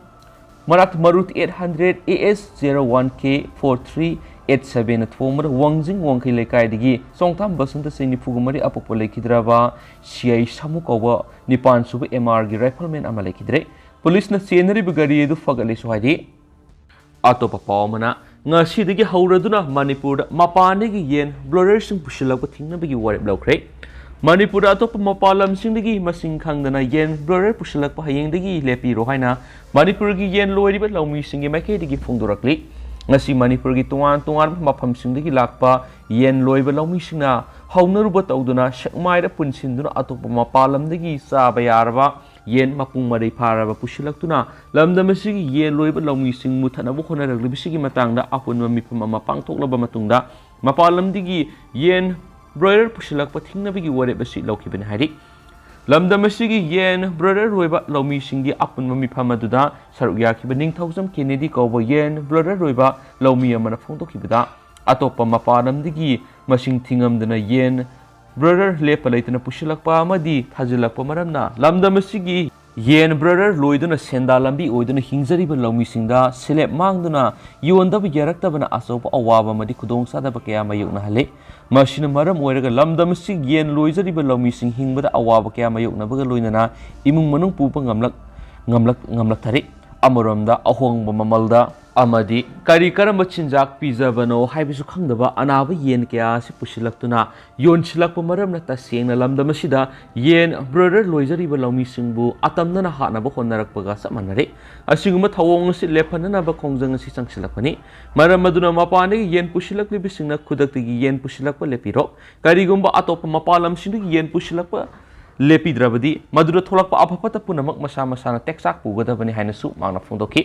ꯃꯅꯥꯛꯇ ꯃꯔꯨꯇꯤ eight hundred A S zero one K four three eight seven ꯊꯣꯡꯕꯗ ꯋꯥꯡꯖꯤꯡ ꯋꯥꯡꯈꯩ ꯂꯩꯀꯥꯏꯗꯒꯤ ꯆꯣꯡꯊꯥꯝ ꯕꯁꯟꯇ ꯆꯍꯤ ꯅꯤꯐꯨꯒ ꯃꯔꯤ ꯑꯄꯣꯛꯄ ꯂꯩꯈꯤꯗ꯭ꯔꯕ ꯁꯤ ꯑꯥꯏ ꯁꯥꯃꯨ ꯀꯧꯕ ꯅꯤꯄꯥꯟ ꯁꯨꯕ ꯑꯦꯝ ꯑꯥꯔꯒꯤ ꯔꯥꯏꯐꯜꯃꯦꯟ ꯑꯃ ꯂꯩꯈꯤꯗ꯭ꯔꯦ꯫ ꯄꯨꯂꯤꯁꯅ ꯆꯦꯟꯅꯔꯤꯕ ꯒꯥꯔꯤ ꯑꯗꯨ ꯐꯒꯠꯂꯦꯁꯨ ꯍꯥꯏꯔꯤ꯫ ꯑꯇꯣꯞꯄ ꯄꯥꯎ ꯑꯃꯅ, ꯉꯁꯤꯗꯒꯤ ꯍꯧꯔꯗꯨꯅ ꯃꯅꯤꯄꯨꯔꯗ ꯃꯄꯥꯟꯗꯒꯤ ꯌꯦꯟ ꯕ꯭ꯔꯣꯏꯂꯔꯁꯤꯡ ꯄꯨꯁꯤꯜꯂꯛꯄ ꯊꯤꯡꯅꯕꯒꯤ ꯋꯥꯔꯦꯞ ꯂꯧꯈ꯭ꯔꯦ꯫ ꯃꯅꯤꯄꯨꯔꯗ ꯑꯇꯣꯞꯄ ꯃꯄꯥꯟ ꯂꯝꯁꯤꯡꯗꯒꯤ ꯃꯁꯤꯡ ꯈꯪꯗꯅ ꯌꯦꯟ ꯕ꯭ꯔꯣꯏꯂꯔ ꯄꯨꯁꯤꯜꯂꯛꯄ ꯍꯌꯦꯡꯗꯒꯤ ꯂꯦꯞꯄꯤꯔꯣ ꯍꯥꯏꯅ ꯃꯅꯤꯄꯨꯔꯒꯤ ꯌꯦꯟ ꯂꯣꯏꯔꯤꯕ ꯂꯧꯃꯤꯁꯤꯡꯒꯤ ꯃꯥꯏꯀꯩꯗꯒꯤ ꯐꯣꯡꯗꯣꯔꯛꯂꯤ꯫ ꯉꯁꯤ ꯃꯅꯤꯄꯨꯔꯒꯤ ꯇꯣꯉꯥꯟ ꯇꯣꯉꯥꯟꯕ ꯃꯐꯝꯁꯤꯡꯗꯒꯤ ꯂꯥꯛꯄ ꯌꯦꯟ ꯂꯣꯏꯕ ꯂꯧꯃꯤꯁꯤꯡꯅ ꯍꯧꯅꯔꯨꯕ ꯇꯧꯗꯨꯅ ꯁꯦꯛꯃꯥꯏꯗ ꯄꯨꯟꯁꯤꯟꯗꯨꯅ ꯑꯇꯣꯞꯄ ꯃꯄꯥꯟ ꯂꯝꯗꯒꯤ ꯆꯥꯕ ꯌꯥꯔꯕ ꯌꯦꯟ ꯃꯄꯨꯡ ꯃꯔꯩ ꯐꯥꯔꯕ ꯄꯨꯁꯤꯜꯂꯛꯇꯨꯅ ꯂꯝꯗꯝ ꯑꯁꯤꯒꯤ ꯌꯦꯟ ꯂꯣꯏꯕ ꯂꯧꯃꯤꯁꯤꯡ ꯃꯨꯠꯊꯠꯅꯕ ꯍꯣꯠꯅꯔꯛꯂꯤꯕꯁꯤꯒꯤ ꯃꯇꯥꯡꯗ ꯑꯄꯨꯟꯕ ꯃꯤꯐꯝ ꯑꯃ ꯄꯥꯡꯊꯣꯛꯂꯕ ꯃꯇꯨꯡꯗ, ꯃꯄꯥꯟ ꯂꯝꯗꯒꯤ ꯌꯦꯟ ꯕ꯭ꯔꯣꯏꯂꯔ ꯄꯨꯁꯤꯜꯂꯛꯄ ꯊꯤꯡꯅꯕꯒꯤ ꯋꯥꯔꯦꯞ ꯑꯁꯤ ꯂꯧꯈꯤꯕꯅꯤ ꯍꯥꯏꯔꯤ꯫ ꯂꯝꯗꯝ ꯑꯁꯤꯒꯤ ꯌꯦꯟ ꯕ꯭ꯔꯣꯏꯂꯔ ꯂꯣꯏꯕ ꯂꯧꯃꯤꯁꯤꯡꯒꯤ ꯑꯄꯨꯟꯕ ꯃꯤꯐꯝ ꯑꯗꯨꯗ ꯁꯔꯨꯛ ꯌꯥꯈꯤꯕ ꯅꯤꯡꯊꯧꯖꯝ ꯀꯦꯅꯦꯗꯤ ꯀꯧꯕ ꯌꯦꯟ ꯕ꯭ꯔꯣꯏꯂꯔ ꯂꯣꯏꯕ ꯂꯧꯃꯤ ꯑꯃꯅ ꯐꯣꯡꯗꯣꯛꯈꯤꯕꯗ, ꯑꯇꯣꯞꯄ ꯃꯄꯥꯟ ꯂꯝꯗꯒꯤ ꯃꯁꯤꯡ ꯊꯤꯉꯝꯗꯅ ꯌꯦꯟ ꯕ꯭ꯔꯣꯏꯂꯔ ꯂꯦꯞꯄ ꯂꯩꯇꯅ ꯄꯨꯁꯤꯜꯂꯛꯄ ꯑꯃꯗꯤ ꯊꯥꯖꯤꯜꯂꯛꯄ ꯃꯔꯝꯅ ꯂꯝꯗꯝ ꯑꯁꯤꯒꯤ ꯌꯦꯟ ꯕ꯭ꯔꯣꯏꯂꯔ ꯂꯣꯏꯗꯨꯅ ꯁꯦꯟꯗꯥ ꯂꯝꯕꯤ ꯑꯣꯏꯗꯨꯅ ꯍꯤꯡꯖꯔꯤꯕ ꯂꯧꯃꯤꯁꯤꯡꯗ ꯁꯦꯜꯂꯦꯞ ꯃꯥꯡꯗꯨꯅ ꯌꯣꯟꯗꯕ ꯌꯥꯔꯛꯇꯕꯅ ꯑꯆꯧꯕ ꯑꯋꯥꯕ ꯑꯃꯗꯤ ꯈꯨꯗꯣꯡꯆꯥꯗꯕ ꯀꯌꯥ ꯃꯥꯌꯣꯛꯅꯍꯜꯂꯤ꯫ ꯃꯁꯤꯅ ꯃꯔꯝ ꯑꯣꯏꯔꯒ ꯂꯝꯗꯝ ꯑꯁꯤ ꯌꯦꯟ ꯂꯣꯏꯖꯔꯤꯕ ꯂꯧꯃꯤꯁꯤꯡ ꯍꯤꯡꯕꯗ ꯑꯋꯥꯕ ꯀꯌꯥ ꯃꯥꯌꯣꯛꯅꯕꯒ ꯂꯣꯏꯅꯅ ꯏꯃꯨꯡ ꯃꯅꯨꯡ ꯄꯨꯕ ꯉꯝꯂꯛ-, ꯉꯝꯂꯛ-, ꯉꯝꯂꯛꯇꯔꯤ꯫ ꯑꯃꯔꯣꯝꯗ ꯑꯍꯣꯡꯕ ꯃꯃꯜꯗ ꯑꯃꯗꯤ ꯀꯔꯤ ꯀꯔꯝꯕ ꯆꯤꯟꯖꯥꯛ ꯄꯤꯖꯕꯅꯣ ꯍꯥꯏꯕꯁꯨ ꯈꯪꯗꯕ ꯑꯅꯥꯕ ꯌꯦꯟ ꯀꯌꯥ ꯑꯁꯤ ꯄꯨꯁꯤꯜꯂꯛꯇꯨꯅ ꯌꯣꯟꯁꯤꯜꯂꯛꯄ ꯃꯔꯝꯅ ꯇꯁꯦꯡꯅ ꯂꯝꯗꯝ ꯑꯁꯤꯗ ꯌꯦꯟ ꯕ꯭ꯔꯣꯏꯂꯔ ꯂꯣꯏꯖꯔꯤꯕ ꯂꯧꯃꯤꯁꯤꯡꯕꯨ ꯑꯇꯝꯅꯅ ꯍꯥꯠꯅꯕ ꯍꯣꯠꯅꯔꯛꯄꯒ ꯆꯞ ꯃꯥꯟꯅꯔꯦ꯫ ꯑꯁꯤꯒꯨꯝꯕ ꯊꯧꯑꯣꯡ ꯑꯁꯤ ꯂꯦꯞꯍꯟꯅꯅꯕ ꯈꯣꯡꯖꯪ ꯑꯁꯤ ꯆꯪꯁꯤꯜꯂꯛꯄꯅꯤ꯫ ꯃꯔꯝ ꯑꯗꯨꯅ ꯃꯄꯥꯟꯗꯒꯤ ꯌꯦꯟ ꯄꯨꯁꯤꯜꯂꯛꯂꯤꯕꯁꯤꯡꯅ ꯈꯨꯗꯛꯇꯒꯤ ꯌꯦꯟ ꯄꯨꯁꯤꯜꯂꯛꯄ ꯂꯦꯞꯄꯤꯔꯣ꯫ ꯀꯔꯤꯒꯨꯝꯕ ꯑꯇꯣꯞꯄ ꯃꯄꯥꯟ ꯂꯝꯁꯤꯡꯗꯒꯤ ꯌꯦꯟ ꯄꯨꯁꯤꯜꯂꯛꯄ ꯂꯦꯞꯄꯤꯗ꯭ꯔꯕꯗꯤ ꯃꯗꯨꯗ ꯊꯣꯛꯂꯛꯄ ꯑꯐ ꯐꯠꯇ ꯄꯨꯝꯅꯃꯛ ꯃꯁꯥ ꯃꯁꯥꯅ ꯇꯦꯛꯆꯥꯛ ꯄꯨꯒꯗꯕꯅꯤ ꯍꯥꯏꯅꯁꯨ ꯃꯍꯥꯛꯅ ꯐꯣꯡꯗꯣꯛꯈꯤ꯫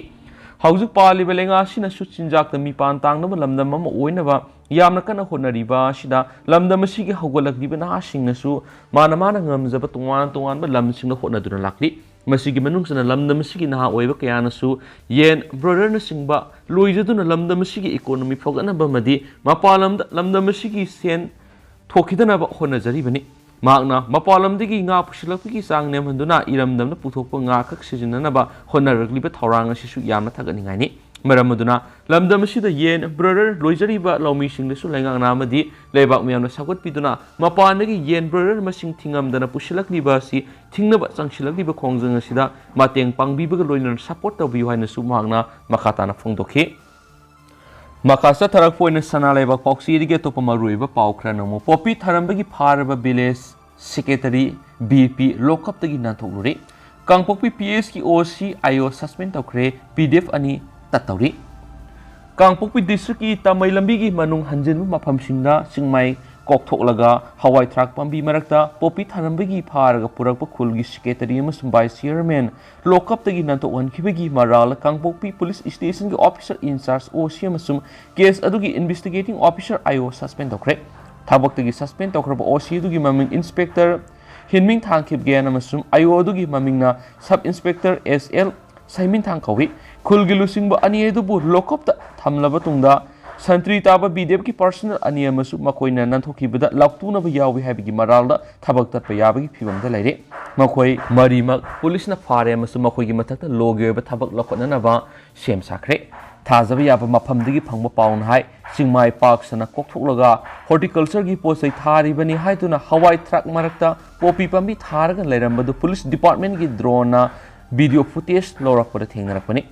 ꯍꯧꯖꯤꯛ ꯄꯥꯜꯂꯤꯕ ꯂꯩꯉꯥꯛ ꯑꯁꯤꯅꯁꯨ ꯆꯤꯟꯖꯥꯛꯇ ꯃꯤꯄꯥꯟ ꯇꯥꯡꯅꯕ ꯂꯝꯗꯝ ꯑꯃ ꯑꯣꯏꯅꯕ ꯌꯥꯝꯅ ꯀꯟꯅ ꯍꯣꯠꯅꯔꯤꯕ ꯑꯁꯤꯗ ꯂꯝꯗꯝ ꯑꯁꯤꯒꯤ ꯍꯧꯒꯠꯂꯛꯂꯤꯕ ꯅꯍꯥꯁꯤꯡꯅꯁꯨ ꯃꯥꯅ ꯃꯥꯅ ꯉꯝꯖꯕ ꯇꯣꯉꯥꯟ ꯇꯣꯉꯥꯟꯕ ꯂꯝꯁꯤꯡꯗ ꯍꯣꯠꯅꯗꯨꯅ ꯂꯥꯛꯂꯤ꯫ ꯃꯁꯤꯒꯤ ꯃꯅꯨꯡ ꯆꯟꯅ ꯂꯝꯗꯝ ꯑꯁꯤꯒꯤ ꯅꯍꯥ ꯑꯣꯏꯕ ꯀꯌꯥꯅꯁꯨ ꯌꯦꯟ, ꯕ꯭ꯔꯣꯏꯂꯔꯅꯆꯤꯡꯕ ꯂꯣꯏꯖꯗꯨꯅ ꯂꯝꯗꯝ ꯑꯁꯤꯒꯤ ꯏꯀꯣꯅꯣꯃꯤ ꯐꯒꯠꯅꯕ ꯑꯃꯗꯤ ꯃꯄꯥꯟ ꯂꯝꯗ ꯂꯝꯗꯝ ꯑꯁꯤꯒꯤ ꯁꯦꯟ ꯊꯣꯛꯈꯤꯗꯅꯕ ꯍꯣꯠꯅꯖꯔꯤꯕꯅꯤ꯫ ꯃꯍꯥꯛꯅ ꯃꯄꯥꯟ ꯂꯝꯗꯒꯤ ꯉꯥ ꯄꯨꯁꯤꯜꯂꯛꯄꯒꯤ ꯆꯥꯡ ꯅꯦꯝꯍꯟꯗꯨꯅ ꯏꯔꯝꯗꯝꯗ ꯄꯨꯊꯣꯛꯄ ꯉꯥ ꯈꯛ ꯁꯤꯖꯤꯟꯅꯅꯕ ꯍꯣꯠꯅꯔꯛꯂꯤꯕ ꯊꯧꯔꯥꯡ ꯑꯁꯤꯁꯨ ꯌꯥꯝꯅ ꯊꯥꯒꯠꯅꯤꯡꯉꯥꯏꯅꯤ꯫ ꯃꯔꯝ ꯑꯗꯨꯅ ꯂꯝꯗꯝ ꯑꯁꯤꯗ ꯌꯦꯟ, ꯕ꯭ꯔꯣꯏꯂꯔ ꯂꯣꯏꯖꯔꯤꯕ ꯂꯧꯃꯤꯁꯤꯡꯗꯁꯨ ꯂꯩꯉꯥꯛꯅ ꯑꯃꯗꯤ ꯂꯩꯕꯥꯛ ꯃꯤꯌꯥꯝꯅ ꯁꯧꯒꯠꯄꯤꯗꯨꯅ ꯃꯄꯥꯟꯗꯒꯤ ꯌꯦꯟ, ꯕ꯭ꯔꯣꯏꯂꯔ ꯃꯁꯤꯡ ꯊꯤꯉꯝꯗꯅ ꯄꯨꯁꯤꯜꯂꯛꯂꯤꯕ ꯑꯁꯤ ꯊꯤꯡꯅꯕ ꯆꯪꯁꯤꯜꯂꯛꯂꯤꯕ ꯈꯣꯡꯖꯪ ꯑꯁꯤꯗ ꯃꯇꯦꯡ ꯄꯥꯡꯕꯤꯕꯒ ꯂꯣꯏꯅꯅ ꯁꯄꯣꯔꯠ ꯇꯧꯕꯤꯌꯨ ꯍꯥꯏꯅꯁꯨ ꯃꯍꯥꯛꯅ ꯃꯈꯥ ꯇꯥꯅ ꯐꯣꯡꯗꯣꯛꯈꯤ꯫ ꯃꯈꯥ ꯆꯠꯊꯔꯛꯄ ꯑꯣꯏꯅ ꯁꯅꯥ ꯂꯩꯕꯥꯛ ꯄꯥꯎꯆꯦꯗꯒꯤ ꯑꯇꯣꯞꯄ ꯃꯔꯨꯑꯣꯏꯕ ꯄꯥꯎ ꯈꯔ ꯅꯣꯡꯃ ꯄꯣꯄꯤ ꯊꯥꯔꯝꯕꯒꯤ ꯐꯥꯔꯕ ꯚꯤꯂꯦꯖ ꯁꯦꯀ꯭ꯔꯦꯇꯔꯤ ꯕꯤ ꯄꯤ ꯂꯣꯛꯀꯞꯇꯒꯤ ꯅꯥꯟꯊꯣꯛꯂꯨꯔꯦ꯫ ꯀꯥꯡꯄꯣꯛꯄꯤ ꯄꯤ ꯑꯦꯁꯀꯤ ꯑꯣ ꯁꯤ ꯑꯥꯏ ꯑꯣ ꯁꯁꯄꯦꯟ ꯇꯧꯈ꯭ꯔꯦ꯫ ꯄꯤ ꯗꯤ ꯑꯦꯐ ꯑꯅꯤ ꯇꯠꯇꯧꯔꯤ꯫ ꯀꯥꯡꯄꯣꯛꯄꯤ ꯗꯤꯁꯇ꯭ꯔꯤꯛꯀꯤ ꯇꯥꯃꯩ ꯂꯝꯕꯤꯒꯤ ꯃꯅꯨꯡ ꯍꯟꯖꯤꯟꯕ ꯃꯐꯝꯁꯤꯡꯗ ꯆꯤꯡꯃꯥꯏ ꯀꯣꯛꯊꯣꯛꯂꯒ ꯍꯋꯥꯏ ꯊꯔꯥꯛ ꯄꯥꯝꯕꯤ ꯃꯔꯛꯇ ꯄꯣꯄꯤ ꯊꯥꯔꯝꯕꯒꯤ ꯐꯥꯔꯒ ꯄꯨꯔꯛꯄ ꯈꯨꯜꯒꯤ ꯁꯦꯀ꯭ꯔꯦꯇꯔꯤ ꯑꯃꯁꯨꯡ ꯚꯥꯏꯁ ꯆꯤꯌꯔꯃꯦꯟ ꯂꯣꯛꯀꯞꯇꯒꯤ ꯅꯥꯟꯊꯣꯛꯍꯟꯈꯤꯕꯒꯤ ꯃꯔꯥꯜ ꯀꯥꯡꯄꯣꯛꯄꯤ ꯄꯨꯂꯤꯁ ꯁ꯭ꯇꯦꯁꯟꯒꯤ ꯑꯣꯐꯤꯁꯔ ꯏꯟꯆꯥꯔꯖ ꯑꯣ ꯁꯤ ꯑꯃꯁꯨꯡ ꯀꯦꯁ ꯑꯗꯨꯒꯤ ꯏꯟꯚꯦꯁꯇꯤꯒꯦꯇꯤꯡ ꯑꯣꯐꯤꯁꯔ ꯑꯥꯏ ꯑꯣ ꯁꯁꯄꯦꯟ ꯇꯧꯈ꯭ꯔꯦ꯫ ꯊꯕꯛꯇꯒꯤ suspend ꯇꯧꯈ꯭ꯔꯕ OC ꯑꯗꯨꯒꯤ ꯃꯃꯤꯡ Inspector ꯍꯤꯟꯃꯤꯡ ꯊꯥꯡꯈꯤꯕꯒꯦꯟ ꯑꯃꯁꯨꯡ IO ꯑꯗꯨꯒꯤ ꯃꯃꯤꯡꯅ Sub Inspector S L ꯁꯩꯃꯤꯟꯊꯥꯡ ꯀꯧꯏ꯫ ꯈꯨꯜꯒꯤ ꯂꯨꯆꯤꯡꯕ ꯑꯅꯤ ꯑꯗꯨꯕꯨ ꯂꯣꯀꯞꯇ ꯊꯝꯂꯕ ꯇꯨꯡꯗ ꯁꯟꯇ꯭ꯔꯤ ꯇꯥꯕ BDFꯀꯤ personnel ꯑꯅꯤ ꯑꯃꯁꯨ ꯃꯈꯣꯏꯅ ꯅꯥꯟꯊꯣꯛꯈꯤꯕꯗ ꯂꯥꯎꯇꯨꯅꯕ ꯌꯥꯎꯏ ꯍꯥꯏꯕꯒꯤ ꯃꯔꯥꯜꯗ ꯊꯕꯛ ꯇꯠꯄ ꯌꯥꯕꯒꯤ ꯐꯤꯕꯝꯗ ꯂꯩꯔꯦ꯫ ꯃꯈꯣꯏ ꯃꯔꯤꯃꯛ ꯄꯨꯂꯤꯁꯅ ꯐꯥꯔꯦ ꯑꯃꯁꯨꯡ ꯃꯈꯣꯏꯒꯤ ꯃꯊꯛꯇ ꯂꯣꯒꯤ ꯑꯣꯏꯕ ꯊꯕꯛ ꯂꯧꯈꯠꯅꯅꯕ ꯁꯦꯝ ꯁꯥꯈ꯭ꯔꯦ꯫ ꯊꯥꯖꯕ ꯌꯥꯕ ꯃꯐꯝꯗꯒꯤ ꯐꯪꯕ ꯄꯥꯎꯅ ꯍꯥꯏ, ꯆꯤꯡꯃꯥꯏ ꯄꯥꯛ ꯁꯟꯅ ꯀꯣꯛꯊꯣꯛꯂꯒ horticultureꯒꯤ ꯄꯣꯠ ꯆꯩ ꯊꯥꯔꯤꯕꯅꯤ ꯍꯥꯏꯗꯨꯅ ꯍꯋꯥꯏ ꯊꯔꯥꯛ ꯃꯔꯛꯇ ꯄꯣꯄꯤ ꯄꯥꯝꯕꯤ ꯊꯥꯔꯒ ꯂꯩꯔꯝꯕꯗꯨ ꯄꯨꯂꯤꯁ departmentꯀꯤ droneꯅ video footage ꯂꯧꯔꯛꯄꯗ ꯊꯦꯡꯅꯔꯛꯄꯅꯤ꯫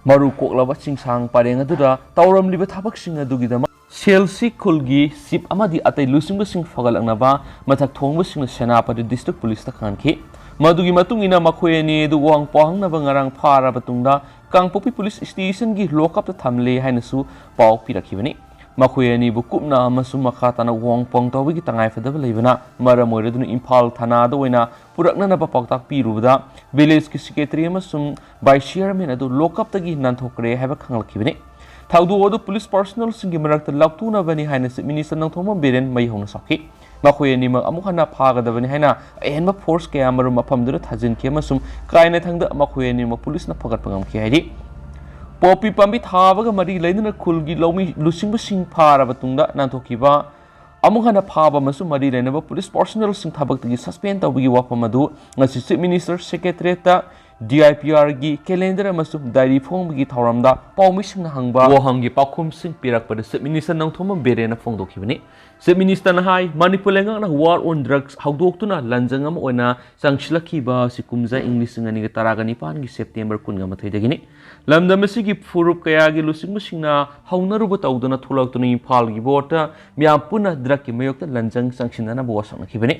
ꯃꯔꯨ ꯀꯣꯛꯂꯕ ꯆꯤꯡꯁꯥꯡ ꯄꯔꯦꯡ ꯑꯗꯨꯗ ꯇꯧꯔꯝꯂꯤꯕ ꯊꯕꯛꯁꯤꯡ ꯑꯗꯨꯒꯤꯗꯃꯛ ꯁꯦꯜꯁꯤ ꯈꯨꯜꯒꯤ chief ꯑꯃꯗꯤ ꯑꯇꯩ ꯂꯨꯆꯤꯡꯕꯁꯤꯡ ꯐꯒꯠꯂꯛꯅꯕ ꯃꯊꯛ ꯊꯣꯡꯕꯁꯤꯡꯅ ꯁꯦꯅꯥꯄꯇꯤ district ꯄꯨꯂꯤꯁꯇ ꯈꯪꯍꯟꯈꯤ꯫ ꯃꯗꯨꯒꯤ ꯃꯇꯨꯡ ꯏꯟꯅ ꯃꯈꯣꯏ ꯑꯅꯤ ꯑꯗꯨ ꯋꯥꯡ ꯄꯥꯎꯍꯪꯅꯕ ꯉꯔꯥꯡ ꯐꯥꯔꯕ ꯇꯨꯡꯗ ꯀꯥꯡꯄꯣꯛꯄꯤ ꯄꯨꯂꯤꯁ stationꯒꯤ ꯂꯣꯀꯞꯇ ꯊꯝꯂꯦ ꯍꯥꯏꯅꯁꯨ ꯄꯥꯎ ꯄꯤꯔꯛꯈꯤꯕꯅꯤ꯫ ꯃꯈꯣꯏ ꯑꯅꯤꯕꯨ ꯀꯨꯞꯅ ꯑꯃꯁꯨꯡ ꯃꯈꯥ ꯇꯥꯅ ꯋꯥꯡ ꯄꯥꯎ ꯇꯧꯕꯒꯤ ꯇꯉꯥꯏꯐꯗꯕ ꯂꯩꯕꯅ ꯃꯔꯝ ꯑꯣꯏꯔꯗꯨꯅ ꯏꯝꯐꯥꯜ ꯊꯥꯅꯥꯗ ꯑꯣꯏꯅ ꯄꯨꯔꯛꯅꯅꯕ ꯄꯥꯎꯇꯥꯛ ꯄꯤꯔꯨꯕꯗ villageꯀꯤ secretary ꯑꯃꯁꯨꯡ vice chairman ꯑꯗꯨ ꯂꯣꯀꯞꯇꯒꯤ ꯅꯥꯟꯊꯣꯛꯈ꯭ꯔꯦ ꯍꯥꯏꯕ ꯈꯪꯂꯛꯈꯤꯕꯅꯤ꯫ ꯊꯧꯗꯣꯛ ꯑꯗꯨ ꯄꯨꯂꯤꯁ personnelꯁꯤꯡꯒꯤ ꯃꯔꯛꯇ ꯂꯥꯎꯇꯨꯅꯕꯅꯤ ꯍꯥꯏꯅꯁꯨ minister ꯅꯣꯡꯊꯣꯝꯕꯝ ꯕꯤꯔꯦꯟ ꯃꯩ ꯍꯧꯅ ꯁꯥꯎꯈꯤ꯫ ꯃꯈꯣꯏ ꯑꯅꯤꯃꯛ ꯑꯃꯨꯛ ꯍꯟꯅ ꯐꯥꯒꯗꯕꯅꯤ ꯍꯥꯏꯅ ꯑꯍꯦꯟꯕ force ꯀꯌꯥ ꯑꯃꯔꯣꯝ ꯃꯐꯝꯗꯨꯗ ꯊꯥꯖꯤꯟꯈꯤ ꯑꯃꯁꯨꯡ ꯀꯥꯏꯅꯊꯪꯗ ꯃꯈꯣꯏ ꯑꯅꯤꯃꯛ ꯄꯨꯂꯤꯁꯅ ꯐꯒꯠꯄ ꯉꯝꯈꯤ ꯍꯥꯏꯔꯤ꯫ ꯄꯣꯄꯤ ꯄꯥꯝꯕꯤ ꯊꯥꯕꯒ ꯃꯔꯤ ꯂꯩꯅꯅ ꯈꯨꯜꯒꯤ ꯂꯧꯃꯤ ꯂꯨꯆꯤꯡꯕꯁꯤꯡ ꯐꯥꯔꯕ ꯇꯨꯡꯗ ꯅꯥꯟꯊꯣꯛꯈꯤꯕ ꯑꯃꯨꯛ ꯍꯟꯅ ꯐꯥꯕ ꯑꯃꯁꯨꯡ ꯃꯔꯤ ꯂꯩꯅꯕ ꯄꯨꯂꯤꯁ personnelꯁꯤꯡ ꯊꯕꯛꯇꯒꯤ suspend ꯇꯧꯕꯒꯤ ꯋꯥꯐꯝ ꯑꯗꯨ ꯉꯁꯤ Chief Minister Secretariatꯇ DIPRꯒꯤ calendar ꯑꯃꯁꯨꯡ diary ꯐꯣꯡꯕꯒꯤ ꯊꯧꯔꯝꯗ ꯄꯥꯎꯃꯤꯁꯤꯡꯅ ꯍꯪꯕ ꯋꯥꯍꯪꯒꯤ ꯄꯥꯎꯈꯨꯝꯁꯤꯡ ꯄꯤꯔꯛꯄꯗ Chief Minister ꯅꯣꯡꯊꯣꯝꯕꯝ ꯕꯤꯔꯦꯟꯅ ꯐꯣꯡꯗꯣꯛꯈꯤꯕꯅꯤ꯫ Chief Ministerꯅ ꯍꯥꯏ, ꯃꯅꯤꯄꯨꯔ ꯂꯩꯉꯥꯛꯅ war on drugs ꯍꯧꯗꯣꯛꯇꯨꯅ ꯂꯟꯖꯪ ꯑꯃ ꯑꯣꯏꯅ ꯆꯪꯁꯤꯜꯂꯛꯈꯤꯕ ꯑꯁꯤ ꯀꯨꯝꯖꯥ ꯏꯪ ꯂꯤꯁꯤꯡ ꯑꯅꯤꯒ ꯇꯔꯥꯒ ꯅꯤꯄꯥꯟꯒꯤ September ꯀꯨꯟꯒ ꯃꯥꯊꯣꯏꯗꯒꯤꯅꯤ꯫ ꯂꯝꯗꯝ ꯑꯁꯤꯒꯤ ꯐꯨꯔꯨꯞ ꯀꯌꯥꯒꯤ ꯂꯨꯆꯤꯡꯕꯁꯤꯡꯅ ꯍꯧꯅꯔꯨꯕ ꯇꯧꯗꯨꯅ ꯊꯣꯛꯂꯛꯇꯨꯅ ꯏꯝꯐꯥꯜꯒꯤ borderꯗ ꯃꯤꯌꯥꯝ ꯄꯨꯟꯅ drugꯀꯤ ꯃꯥꯌꯣꯛꯇ ꯂꯟꯖꯪ ꯆꯪꯁꯤꯟꯅꯅꯕ ꯋꯥꯁꯛꯅꯈꯤꯕꯅꯤ꯫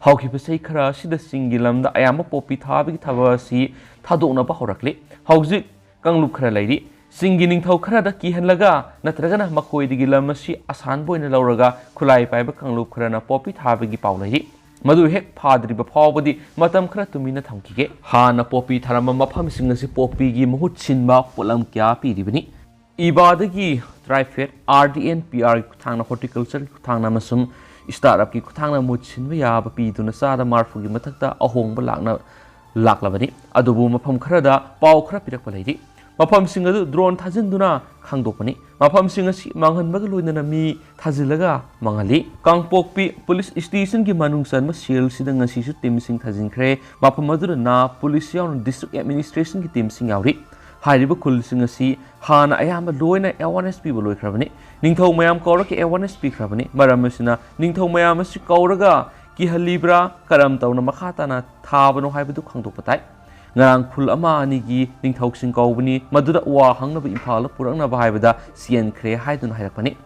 ꯍꯧꯈꯤꯕ ꯆꯍꯤ ꯈꯔ ꯑꯁꯤꯗ ꯆꯤꯡꯒꯤ ꯂꯝꯗ ꯑꯌꯥꯝꯕ ꯄꯣꯄꯤ ꯊꯥꯕꯒꯤ ꯊꯕꯛ ꯑꯁꯤ ꯊꯥꯗꯣꯛꯅꯕ ꯍꯧꯔꯛꯂꯤ꯫ ꯍꯧꯖꯤꯛ ꯀꯥꯡꯂꯨꯞ ꯈꯔ ꯂꯩꯔꯤ꯫ ꯆꯤꯡꯒꯤ ꯅꯤꯡꯊꯧ ꯈꯔꯗ ꯀꯤꯍꯜꯂꯒ ꯅꯠꯇ꯭ꯔꯒꯅ ꯃꯈꯣꯏꯗꯒꯤ ꯂꯝ ꯑꯁꯤ ꯑꯁꯥꯟꯕ ꯑꯣꯏꯅ ꯂꯧꯔꯒ ꯈꯨꯠꯂꯥꯏ ꯄꯥꯏꯕ ꯀꯥꯡꯂꯨꯞ ꯈꯔꯅ ꯄꯣꯄꯤ ꯊꯥꯕꯒꯤ ꯄꯥꯎ ꯂꯩꯔꯤ꯫ ꯃꯗꯨ ꯍꯦꯛ ꯐꯥꯗ꯭ꯔꯤꯕ ꯐꯥꯎꯕꯗꯤ ꯃꯇꯝ ꯈꯔ ꯇꯨꯃꯤꯟꯅ ꯊꯝꯈꯤꯒꯦ꯫ ꯍꯥꯟꯅ ꯄꯣꯄꯤ ꯊꯥꯔꯝꯕ ꯃꯐꯝꯁꯤꯡ ꯑꯁꯤ ꯄꯣꯄꯤꯒꯤ ꯃꯍꯨꯠ ꯁꯤꯟꯕ ꯄꯣꯠꯂꯝ ꯀꯌꯥ ꯄꯤꯔꯤꯕꯅꯤ꯫ ꯏꯕꯥꯗꯒꯤ ꯇ꯭ꯔꯥꯏꯐꯦꯠ, ꯑꯥꯔ ꯗꯤ ꯑꯦꯟ ꯄꯤ ꯑꯥꯔꯒꯤ ꯈꯨꯠꯊꯥꯡꯗ, ꯍꯣꯔꯇꯤꯀꯜꯆꯔꯒꯤ ꯈꯨꯠꯊꯥꯡꯗ ꯑꯃꯁꯨꯡ ꯁ꯭ꯇꯥꯔꯠ ꯑꯞꯀꯤ ꯈꯨꯠꯊꯥꯡꯗ ꯃꯍꯨꯠ ꯁꯤꯟꯕ ꯌꯥꯕ ꯄꯤꯗꯨꯅ ꯆꯥꯗ ꯃꯔꯐꯨꯒꯤ ꯃꯊꯛꯇ ꯑꯍꯣꯡꯕ ꯂꯥꯛꯅ ꯂꯥꯛꯂꯕꯅꯤ꯫ ꯑꯗꯨꯕꯨ ꯃꯐꯝ ꯈꯔꯗ ꯄꯥꯎ ꯈꯔ ꯄꯤꯔꯛꯄ ꯂꯩꯔꯤ꯫ ꯃꯐꯝꯁꯤꯡ ꯑꯗꯨ ꯗ꯭ꯔꯣꯟ ꯊꯥꯖꯤꯟꯗꯨꯅ ꯈꯪꯗꯣꯛꯄꯅꯤ꯫ ꯃꯐꯝꯁꯤꯡ ꯑꯁꯤ ꯃꯥꯡꯍꯟꯕꯒ ꯂꯣꯏꯅꯅ ꯃꯤ ꯊꯥꯖꯤꯜꯂꯒ ꯃꯥꯡꯍꯜꯂꯤ꯫ ꯀꯥꯡꯄꯣꯛꯄꯤ ꯄꯨꯂꯤꯁ ꯁ꯭ꯇꯦꯁꯟꯒꯤ ꯃꯅꯨꯡ ꯆꯟꯕ ꯁꯦꯜꯁꯤꯗ ꯉꯁꯤꯁꯨ ꯇꯤꯝꯁꯤꯡ ꯊꯥꯖꯤꯟꯈ꯭ꯔꯦ꯫ ꯃꯐꯝ ꯑꯗꯨꯗ ꯅꯥ ꯄꯨꯂꯤꯁ ꯌꯥꯎꯅ ꯗꯤꯁꯇ꯭ꯔꯤꯛ ꯑꯦꯗꯃꯤꯅꯤꯁꯇ꯭ꯔꯦꯁꯟꯒꯤ ꯇꯤꯝꯁꯤꯡ ꯌꯥꯎꯔꯤ꯫ ꯍꯥꯏꯔꯤꯕ ꯈꯨꯜꯁꯤꯡ ꯑꯁꯤ ꯍꯥꯟꯅ ꯑꯌꯥꯝꯕ ꯂꯣꯏꯅ ꯑꯦꯋꯥꯔꯅꯦꯁ ꯄꯤꯕ ꯂꯣꯏꯈ꯭ꯔꯕꯅꯤ꯫ ꯅꯤꯡꯊꯧ ꯃꯌꯥꯝ ꯀꯧꯔꯒ ꯑꯦꯋꯥꯔꯅꯦꯁ ꯄꯤꯈ꯭ꯔꯕꯅꯤ꯫ ꯃꯔꯝ ꯑꯁꯤꯅ ꯅꯤꯡꯊꯧ ꯃꯌꯥꯝ ꯑꯁꯤ ꯀꯧꯔꯒ ꯀꯤꯍꯜꯂꯤꯕ꯭ꯔꯥ, ꯀꯔꯝ ꯇꯧꯅ ꯃꯈꯥ ꯇꯥꯅ ꯊꯥꯕꯅꯣ ꯍꯥꯏꯕꯗꯨ ꯈꯪꯗꯣꯛꯄ ꯇꯥꯏ꯫ ꯉꯔꯥꯡ ꯈꯨꯜ ꯑꯃ ꯑꯅꯤꯒꯤ ꯅꯤꯡꯊꯧꯁꯤꯡ ꯀꯧꯕꯅꯤ, ꯃꯗꯨꯗ ꯋꯥ ꯍꯪꯅꯕ ꯏꯝꯐꯥꯜꯗ ꯄꯨꯔꯛꯅꯕ ꯍꯥꯏꯕꯗ ꯆꯦꯟꯈ꯭ꯔꯦ ꯍꯥꯏꯗꯨꯅ ꯍꯥꯏꯔꯛꯄꯅꯤ꯫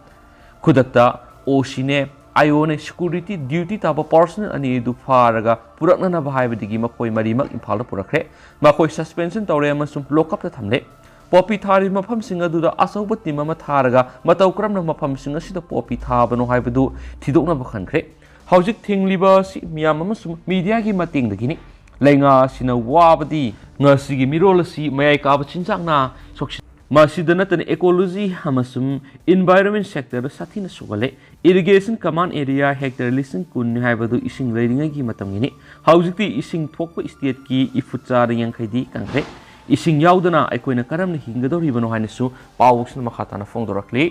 ꯈꯨꯗꯛꯇ ꯑꯣ ꯁꯤꯅꯦ, ꯑꯥꯏ ꯑꯣꯅꯦ, ꯁꯦꯀ꯭ꯌꯨꯔꯤꯇꯤ ꯗ꯭ꯌꯨꯇꯤ ꯇꯥꯕ ꯄꯥꯔꯁꯣꯅꯦꯜ ꯑꯅꯤ ꯑꯗꯨ ꯐꯥꯔꯒ ꯄꯨꯔꯛꯅꯅꯕ ꯍꯥꯏꯕꯗꯒꯤ ꯃꯈꯣꯏ ꯃꯔꯤꯃꯛ ꯏꯝꯐꯥꯜꯗ ꯄꯨꯔꯛꯈ꯭ꯔꯦ꯫ ꯃꯈꯣꯏ ꯁꯁꯄꯦꯟꯁꯟ ꯇꯧꯔꯦ ꯑꯃꯁꯨꯡ ꯂꯣꯀꯞꯇ ꯊꯝꯂꯦ꯫ ꯄꯣꯄꯤ ꯊꯥꯔꯤꯕ ꯃꯐꯝꯁꯤꯡ ꯑꯗꯨꯗ ꯑꯆꯧꯕ ꯇꯤꯝ ꯑꯃ ꯊꯥꯔꯒ ꯃꯇꯧ ꯀꯔꯝꯅ ꯃꯐꯝꯁꯤꯡ ꯑꯁꯤꯗ ꯄꯣꯄꯤ ꯊꯥꯕꯅꯣ ꯍꯥꯏꯕꯗꯨ ꯊꯤꯗꯣꯛꯅꯕ ꯈꯟꯈ꯭ꯔꯦ꯫ ꯍꯧꯖꯤꯛ ꯊꯤꯡꯂꯤꯕ ꯑꯁꯤ ꯃꯤꯌꯥꯝ ꯑꯃꯁꯨꯡ ꯃꯤꯗꯤꯌꯥꯒꯤ ꯃꯇꯦꯡꯗꯒꯤꯅꯤ꯫ ꯂꯩꯉꯥ ꯑꯁꯤꯅ ꯋꯥꯕꯗꯤ ꯉꯁꯤꯒꯤ ꯃꯤꯔꯣꯜ ꯑꯁꯤ ꯃꯌꯥꯏ ꯀꯥꯕ ꯆꯤꯟꯖꯥꯛꯅ ꯁꯣꯛꯁꯤꯟ-, ꯃꯁꯤꯗ ꯅꯠꯇꯅ ꯏꯀꯣꯂꯣꯖꯤ ꯑꯃꯁꯨꯡ ꯏꯟꯚꯥꯏꯔꯣꯟꯃꯦꯟ ꯁꯦꯛꯇꯔꯗ ꯁꯥꯊꯤꯅ ꯁꯣꯛꯍꯜꯂꯦ꯫ ꯏꯔꯤꯒꯦꯁꯟ ꯀꯃꯥꯟ ꯑꯦꯔꯤꯌꯥ ꯍꯦꯛꯇꯔ ꯂꯤꯁꯤꯡ ꯀꯨꯟꯅꯤ ꯍꯥꯏꯕꯗꯨ ꯏꯁꯤꯡ ꯂꯩꯔꯤꯉꯩꯒꯤ ꯃꯇꯝꯒꯤꯅꯤ꯫ ꯍꯧꯖꯤꯛꯇꯤ ꯏꯁꯤꯡ ꯊꯣꯛꯄ ꯁ꯭ꯇꯦꯠꯀꯤ ꯏꯐꯨꯠ ꯆꯥꯗ ꯌꯥꯡꯈꯩꯗꯤ ꯀꯪꯈ꯭ꯔꯦ꯫ ꯏꯁꯤꯡ ꯌꯥꯎꯗꯅ ꯑꯩꯈꯣꯏꯅ ꯀꯔꯝꯅ ꯍꯤꯡꯒꯗꯧꯔꯤꯕꯅꯣ ꯍꯥꯏꯅꯁꯨ ꯄꯥꯎꯁꯤꯅ ꯃꯈꯥ ꯇꯥꯅ ꯐꯣꯡꯗꯣꯔꯛꯂꯤ꯫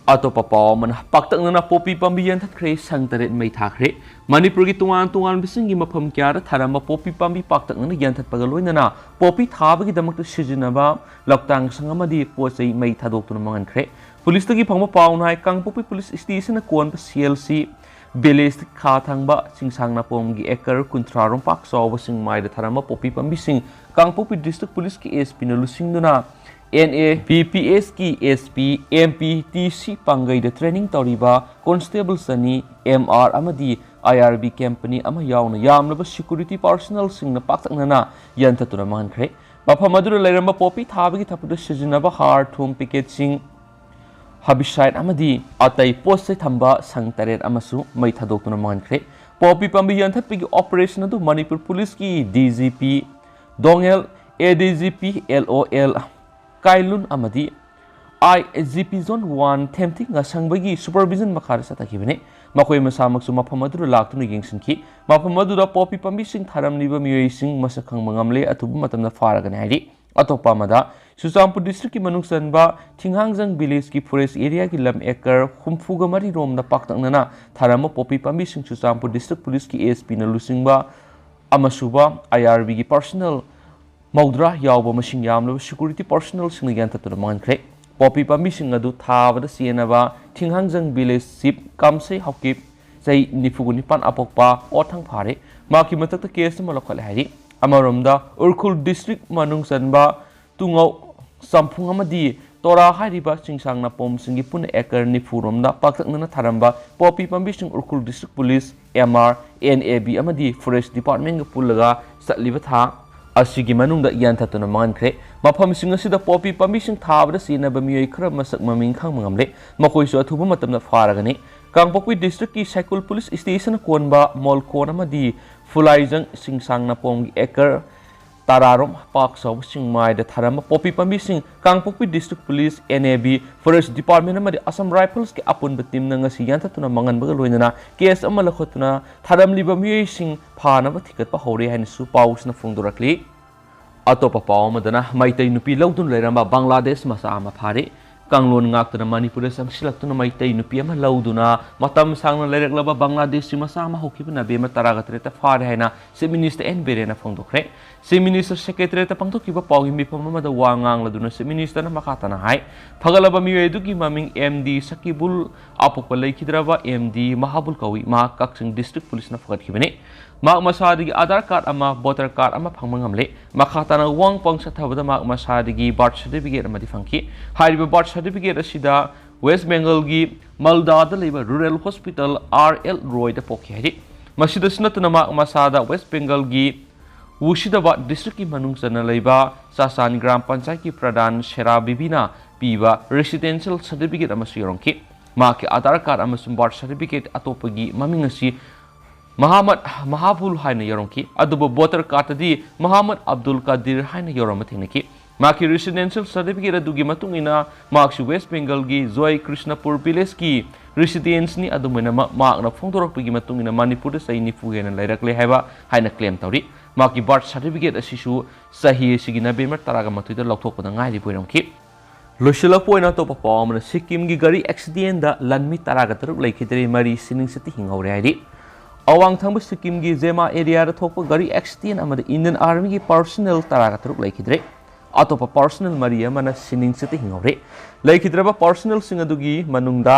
ꯑꯇꯣꯞꯄ ꯄꯥꯎ ꯑꯃꯅ, ꯄꯥꯛꯇꯛꯅꯅ ꯄꯣꯄꯤ ꯄꯥꯝꯕꯤ ꯌꯥꯟꯊꯠꯈ꯭ꯔꯦ, ꯁꯪ ꯇꯔꯦꯠ ꯃꯩ ꯊꯥꯈ꯭ꯔꯦ꯫ ꯃꯅꯤꯄꯨꯔꯒꯤ ꯇꯣꯉꯥꯟ ꯇꯣꯉꯥꯟꯕꯁꯤꯡꯒꯤ ꯃꯐꯝ ꯀꯌꯥꯗ ꯊꯥꯔꯝꯕ ꯄꯣꯄꯤ ꯄꯥꯝꯕꯤ ꯄꯥꯛꯇꯛꯅꯅ ꯌꯥꯟꯊꯠꯄꯒ ꯂꯣꯏꯅꯅ ꯄꯣꯄꯤ ꯊꯥꯕꯒꯤꯗꯃꯛꯇ ꯁꯤꯖꯤꯟꯅꯕ ꯂꯧꯇꯥꯡ ꯁꯪ ꯑꯃꯗꯤ ꯄꯣꯠ ꯆꯩ ꯃꯩ ꯊꯥꯗꯣꯛꯇꯨꯅ ꯃꯥꯡꯍꯟꯈ꯭ꯔꯦ꯫ ꯄꯨꯂꯤꯁꯇꯒꯤ ꯐꯪꯕ ꯄꯥꯎꯅ ꯍꯥꯏ, ꯀꯥꯡꯄꯣꯛꯄꯤ ꯄꯨꯂꯤꯁ ꯁ꯭ꯇꯦꯁꯟꯅ ꯀꯣꯟꯕ ꯁꯦꯜꯁꯤ ꯚꯤꯂꯦꯖ ꯈꯥ ꯊꯪꯕ ꯆꯤꯡꯁꯥꯡ ꯅꯥꯄꯣꯝꯒꯤ ꯑꯦꯀꯔ ꯀꯨꯟꯊ꯭ꯔꯥ ꯔꯣꯝ ꯄꯥꯛ ꯆꯥꯎꯕ ꯆꯤꯡꯃꯥꯏꯗ ꯊꯥꯔꯝꯕ ꯄꯣꯄꯤ ꯄꯥꯝꯕꯤꯁꯤꯡ ꯀꯥꯡꯄꯣꯛꯄꯤ ꯗꯤꯁꯇ꯭ꯔꯤꯛ ꯄꯨꯂꯤꯁꯀꯤ ꯑꯦꯁ ꯄꯤꯅ ꯂꯨꯆꯤꯡꯗꯨꯅ ꯑꯦꯟ ꯑꯦ ꯕꯤ ꯄꯤ ꯑꯦꯁꯀꯤ S P, M P T C ꯄꯥꯡꯒꯩꯗ ꯇ꯭ꯔꯦꯅꯤꯡ ꯇꯧꯔꯤꯕ ꯀꯣꯟꯁꯇꯦꯕꯜ ꯆꯅꯤ, ꯑꯦꯝ ꯑꯥꯔ ꯑꯃꯗꯤ ꯑꯥꯏ ꯑꯥꯔ ꯕꯤ ꯀꯦꯝꯄꯅꯤ ꯑꯃ ꯌꯥꯎꯅ ꯌꯥꯝꯂꯕ ꯁꯦꯀ꯭ꯌꯨꯔꯤꯇꯤ ꯄꯥꯔꯁꯣꯅꯦꯜꯁꯤꯡꯅ ꯄꯥꯛꯇꯛꯅꯅ ꯌꯥꯟꯊꯠꯇꯨꯅ ꯃꯥꯡꯍꯟꯈ꯭ꯔꯦ꯫ ꯃꯐꯝ ꯑꯗꯨꯗ ꯂꯩꯔꯝꯕ ꯄꯣꯄꯤ ꯊꯥꯕꯒꯤ ꯊꯕꯛꯇ ꯁꯤꯖꯤꯟꯅꯕ ꯍꯥꯔ, ꯊꯨꯝ ꯄꯦꯀꯦꯠꯁꯤꯡ, ꯍꯥꯔꯕꯤꯁꯥꯏꯗ ꯑꯃꯗꯤ ꯑꯇꯩ ꯄꯣꯠ ꯆꯩ ꯊꯝꯕ ꯁꯪ ꯇꯔꯦꯠ ꯑꯃꯁꯨ ꯃꯩ ꯊꯥꯗꯣꯛꯇꯨꯅ ꯃꯥꯡꯍꯟꯈ꯭ꯔꯦ꯫ ꯄꯣꯄꯤ ꯄꯥꯝꯕꯤ ꯌꯥꯟꯊꯠꯄꯒꯤ ꯑꯣꯄꯔꯦꯁꯟ ꯑꯗꯨ ꯃꯅꯤꯄꯨꯔ ꯄꯨꯂꯤꯁꯀꯤ D G P Dongel, A D G P L O L Kailun ꯑꯃꯗꯤ I G P Zone One ꯊꯦꯝꯊꯤꯡ ꯑꯁꯪꯕꯒꯤ supervision ꯃꯈꯥꯗ ꯆꯠꯊꯈꯤꯕꯅꯤ꯫ ꯃꯈꯣꯏ ꯃꯁꯥꯃꯛꯁꯨ ꯃꯐꯝ ꯑꯗꯨꯗ ꯂꯥꯛꯇꯨꯅ ꯌꯦꯡꯁꯤꯟꯈꯤ꯫ ꯃꯐꯝ ꯑꯗꯨꯗ ꯄꯣꯄꯤ ꯄꯥꯝꯕꯤꯁꯤꯡ ꯊꯥꯔꯝꯂꯤꯕ ꯃꯤꯑꯣꯏꯁꯤꯡ ꯃꯁꯛ ꯈꯪꯕ ꯉꯝꯂꯦ, ꯑꯊꯨꯕ ꯃꯇꯝꯗ ꯐꯥꯔꯒꯅꯤ ꯍꯥꯏꯔꯤ꯫ ꯑꯇꯣꯞꯄ ꯑꯃꯗ, ꯆꯨꯔꯆꯥꯟꯄꯨꯔ district ꯀꯤ ꯃꯅꯨꯡ ꯆꯟꯕ ꯊꯤꯡꯍꯥꯡꯖꯪ village ꯀꯤ forest area ꯒꯤ ꯂꯝ acre ꯍꯨꯝꯐꯨꯒ ꯃꯔꯤ ꯔꯣꯝꯗ ꯄꯥꯛꯇꯛꯅꯅ ꯊꯥꯔꯝꯕ ꯄꯣꯄꯤ ꯄꯥꯝꯕꯤꯁꯤꯡ ꯆꯨꯔꯆꯥꯟꯄꯨꯔ district police ꯀꯤ A S P ꯅ ꯂꯨꯆꯤꯡꯕ ꯑꯃꯁꯨꯕ I R B ꯒꯤ personnel ꯃꯧꯗ꯭ꯔꯥ ꯌꯥꯎꯕ ꯃꯁꯤꯡ ꯌꯥꯝꯂꯕ security personnel ꯁꯤꯡꯅ ꯌꯥꯟꯊꯠꯇꯨꯅ ꯃꯥꯡꯍꯟꯈ꯭ꯔꯦ꯫ ꯄꯣꯄꯤ ꯄꯥꯝꯕꯤꯁꯤꯡ ꯑꯗꯨ ꯊꯥꯕꯗ ꯆꯦꯟꯅꯕ ꯊꯤꯡꯍꯥꯡꯖꯪ village chief ꯀꯥꯝꯁꯩ ꯍꯥꯎꯀꯤꯞ, ꯆꯍꯤ ꯅꯤꯐꯨꯒ ꯅꯤꯄꯥꯟ, ꯑꯄꯣꯛꯄ ꯑꯣꯊꯥꯡ ꯐꯥꯔꯦ꯫ ꯃꯍꯥꯛꯀꯤ ꯃꯊꯛꯇ case ꯑꯃ ꯂꯧꯈꯠꯂꯦ ꯍꯥꯏꯔꯤ꯫ ꯑꯃꯔꯣꯝꯗ, ꯎꯈ꯭ꯔꯨꯜ district ꯃꯅꯨꯡ ꯆꯟꯕ ꯇꯨꯡꯉꯧ, ꯆꯝꯐꯨꯡ ꯑꯃꯗꯤ ꯇꯣꯔꯥ ꯍꯥꯏꯔꯤꯕ ꯆꯤꯡꯁꯥꯡ ꯅꯥꯄꯣꯝꯁꯤꯡꯒꯤ ꯄꯨꯟꯅ acre ꯅꯤꯐꯨ ꯔꯣꯝꯗ ꯄꯥꯛꯇꯛꯅꯅ ꯊꯥꯔꯝꯕ ꯄꯣꯄꯤ ꯄꯥꯝꯕꯤꯁꯤꯡ Ukhrul district police, M R, N A B ꯑꯃꯗꯤ forest department ꯀ ꯄꯨꯜꯂꯒ ꯆꯠꯂꯤꯕ ꯊꯥ ꯑꯁꯤꯒꯤ ꯃꯅꯨꯡꯗ ꯌꯥꯟꯊꯠꯇꯨꯅ ꯃꯥꯡꯍꯟꯈ꯭ꯔꯦ꯫ ꯃꯐꯝꯁꯤꯡ ꯑꯁꯤꯗ ꯄꯣꯄꯤ ꯄꯥꯝꯕꯤꯁꯤꯡ ꯊꯥꯕꯗ ꯆꯦꯟꯅꯕ ꯃꯤꯑꯣꯏ ꯈꯔ ꯃꯁꯛ ꯃꯃꯤꯡ ꯈꯪꯕ ꯉꯝꯂꯦ꯫ ꯃꯈꯣꯏꯁꯨ ꯑꯊꯨꯕ ꯃꯇꯝꯗ ꯐꯥꯔꯒꯅꯤ꯫ ꯀꯥꯡꯄꯣꯛꯄꯤ district ꯀꯤ ꯁꯥꯏꯀꯨꯜ police station ꯀꯣꯟꯕ ꯃꯣꯜꯀꯣꯟ ꯑꯃꯗꯤ ꯐꯨꯂꯥꯏꯖꯪ ꯆꯤꯡꯁꯥꯡ ꯅꯥꯄꯣꯝꯒꯤ acre ꯇꯔꯥꯔꯣꯝ ꯄꯥꯛ ꯆꯥꯎꯕ ꯆꯤꯡꯃꯥꯏꯗ ꯊꯥꯔꯝꯕ ꯄꯣꯄꯤ ꯄꯥꯝꯕꯤꯁꯤꯡ ꯀꯥꯡꯄꯣꯛꯄꯤ district police, N A B, forest department ꯑꯃꯗꯤ Assam Rifles ꯀꯤ ꯑꯄꯨꯟꯕ team ꯅ ꯉꯁꯤ ꯌꯥꯟꯊꯠꯇꯨꯅ ꯃꯥꯡꯍꯟꯕꯒ ꯂꯣꯏꯅꯅ case ꯑꯃ ꯂꯧꯈꯠꯇꯨꯅ ꯊꯥꯔꯝꯂꯤꯕ ꯃꯤꯑꯣꯏꯁꯤꯡ ꯐꯥꯅꯕ ꯊꯤꯒꯠꯄ ꯍꯧꯔꯦ ꯍꯥꯏꯅꯁꯨ ꯄꯥꯎꯁꯤꯅ ꯐꯣꯡꯗꯣꯔꯛꯂꯤ꯫ ꯑꯇꯣꯞꯄ ꯄꯥꯎ ꯑꯃꯗꯅ, ꯃꯩꯇꯩ ꯅꯨꯄꯤ ꯂꯧꯗꯨꯅ ꯂꯩꯔꯝꯕ ꯕꯪꯒ꯭ꯂꯥꯗꯦꯁ ꯃꯆꯥ ꯑꯃ ꯐꯥꯔꯦ꯫ ꯀꯥꯡꯂꯣꯟ ꯉꯥꯛꯇꯨꯅ ꯃꯅꯤꯄꯨꯔꯗ ꯆꯪꯁꯤꯜꯂꯛꯇꯨꯅ ꯃꯩꯇꯩ ꯅꯨꯄꯤ ꯑꯃ ꯂꯧꯗꯨꯅ ꯃꯇꯝ ꯁꯥꯡꯅ ꯂꯩꯔꯛꯂꯕ ꯕꯪꯒ꯭ꯂꯥꯗꯦꯁꯤ ꯃꯆꯥ ꯑꯃ ꯍꯧꯈꯤꯕ ꯅꯕꯦꯝꯕꯔ ꯇꯔꯥꯒ ꯇꯔꯦꯠꯇ ꯐꯥꯔꯦ ꯍꯥꯏꯅ Chief Minister N. ꯕꯤꯔꯦꯟꯅ ꯐꯣꯡꯗꯣꯛꯈ꯭ꯔꯦ꯫ Chief Minister Secretariat ꯇ ꯄꯥꯡꯊꯣꯛꯈꯤꯕ ꯄꯥꯎꯒꯤ ꯃꯤꯐꯝ ꯑꯃꯗ ꯋꯥ ꯉꯥꯡꯂꯗꯨꯅ Chief Minister ꯅ ꯃꯈꯥ ꯇꯥꯅ ꯍꯥꯏ, ꯐꯒꯠꯂꯕ ꯃꯤꯑꯣꯏ ꯑꯗꯨꯒꯤ ꯃꯃꯤꯡ M D ꯁꯀꯤꯕꯨꯜ, ꯑꯄꯣꯛꯄ ꯂꯩꯈꯤꯗ꯭ꯔꯕ M D ꯃꯍꯥꯕꯨꯜ ꯀꯧꯏ꯫ ꯃꯍꯥꯛ ꯀꯛꯆꯤꯡ district police ꯅ ꯐꯒꯠꯈꯤꯕꯅꯤ꯫ ꯃꯍꯥꯛ ꯃꯁꯥꯗꯒꯤ Aadhaar card ꯑꯃ, voter card ꯑꯃ ꯐꯪꯕ ꯉꯝꯂꯦ꯫ ꯃꯈꯥ ꯇꯥꯅ ꯋꯥꯍꯪ ꯄꯥꯎ ꯆꯠꯊꯕꯗ ꯃꯍꯥꯛ ꯃꯁꯥꯗꯒꯤ birth certificate ꯑꯃꯗꯤ ꯐꯪꯈꯤ꯫ ꯍꯥꯏꯔꯤꯕ birth certificate ꯑꯁꯤꯗ West Bengal ꯒꯤ ꯃꯜꯗꯥꯗ ꯂꯩꯕ Rural Hospital R L Roy ꯗ ꯄꯣꯛꯈꯤ ꯍꯥꯏꯔꯤ꯫ ꯃꯁꯤꯗꯁꯨ ꯅꯠꯇꯅ ꯃꯍꯥꯛ ꯃꯁꯥꯗ West Bengal ꯒꯤ ꯃꯨꯔꯁꯤꯗꯥꯕꯥꯗ district ꯀꯤ ꯃꯅꯨꯡ ꯆꯟꯅ ꯂꯩꯕ ꯆꯥꯆꯥꯟ ꯒ꯭ꯔꯥꯝ ꯄꯟꯆꯥꯌꯠꯀꯤ ꯄ꯭ꯔꯙꯥꯟ ꯁꯦꯔꯥ ꯕꯤꯕꯤꯅ ꯄꯤꯕ residential certificate ꯑꯃꯁꯨ ꯌꯥꯎꯔꯝꯈꯤ꯫ ꯃꯍꯥꯛꯀꯤ Aadhaar card ꯑꯃꯁꯨꯡ birth certificate ꯑꯇꯣꯞꯄꯒꯤ ꯃꯃꯤꯡ ꯑꯁꯤ ꯃꯍꯥꯃꯠ ꯃꯍꯥꯕꯨꯜ ꯍꯥꯏꯅ ꯌꯥꯎꯔꯝꯈꯤ, ꯑꯗꯨꯕꯨ voter card ꯇꯗꯤ ꯃꯍꯥꯃꯠ ꯑꯕꯗꯨꯜ ꯀꯥꯗꯤꯔ ꯍꯥꯏꯅ ꯌꯥꯎꯔꯝꯕ ꯊꯦꯡꯅꯈꯤ꯫ ꯃꯍꯥꯛꯀꯤ residential certificate ꯑꯗꯨꯒꯤ ꯃꯇꯨꯡ ꯏꯟꯅ ꯃꯍꯥꯛꯁꯤ West Bengalꯒꯤ ꯖꯣꯏ ꯀ꯭ꯔꯤꯁꯅꯄꯨꯔ villageꯀꯤ residentꯅꯤ꯫ ꯑꯗꯨꯝ ꯑꯣꯏꯅꯃꯛ ꯃꯍꯥꯛꯅ ꯐꯣꯡꯗꯣꯔꯛꯄꯒꯤ ꯃꯇꯨꯡ ꯏꯟꯅ ꯃꯅꯤꯄꯨꯔꯗ ꯆꯍꯤ ꯅꯤꯐꯨ ꯍꯦꯟꯅ ꯂꯩꯔꯛꯂꯦ ꯍꯥꯏꯕ ꯍꯥꯏꯅ claim ꯇꯧꯔꯤ꯫ ꯃꯍꯥꯛꯀꯤ birth certificate ꯑꯁꯤꯁꯨ ꯆꯍꯤ ꯑꯁꯤꯒꯤ November ꯇꯔꯥꯒ ꯃꯥꯊꯣꯏꯗ ꯂꯧꯊꯣꯛꯄꯗ ꯉꯥꯏꯔꯤꯕ ꯑꯣꯏꯔꯝꯈꯤ꯫ ꯂꯣꯏꯁꯤꯜꯂꯛꯄ ꯑꯣꯏꯅ ꯑꯇꯣꯞꯄ ꯄꯥꯎ ꯑꯃꯅ ꯁꯤꯛꯀꯤꯝꯒꯤ ꯒꯥꯔꯤ accidentꯗ ꯂꯥꯟꯃꯤ ꯇꯔꯥꯒ ꯇꯔꯨꯛ ꯂꯩꯈꯤꯗ꯭ꯔꯦ, ꯃꯔꯤ ꯁꯤꯅꯤꯡ ꯁꯤꯠꯇ ꯍꯤꯡꯍꯧꯔꯦ ꯍꯥꯏꯔꯤ꯫ ꯑꯋꯥꯡ ꯊꯪꯕ ꯁꯤꯛꯀꯤꯝꯒꯤ ꯖꯦꯃꯥ areaꯗ ꯊꯣꯛꯄ ꯒꯥꯔꯤ accident ꯑꯃꯗ Indian Armyꯒꯤ personnel ꯇꯔꯥꯒ ꯇꯔꯨꯛ ꯂꯩꯈꯤꯗ꯭ꯔꯦ꯫ ꯑꯇꯣꯞꯄ personnel ꯃꯔꯤ ꯑꯃꯅ ꯁꯤꯅꯤꯡ ꯁꯤꯠꯇ ꯍꯤꯡꯍꯧꯔꯦ꯫ ꯂꯩꯈꯤꯗ꯭ꯔꯕ personnelꯁꯤꯡ ꯑꯗꯨꯒꯤ ꯃꯅꯨꯡꯗ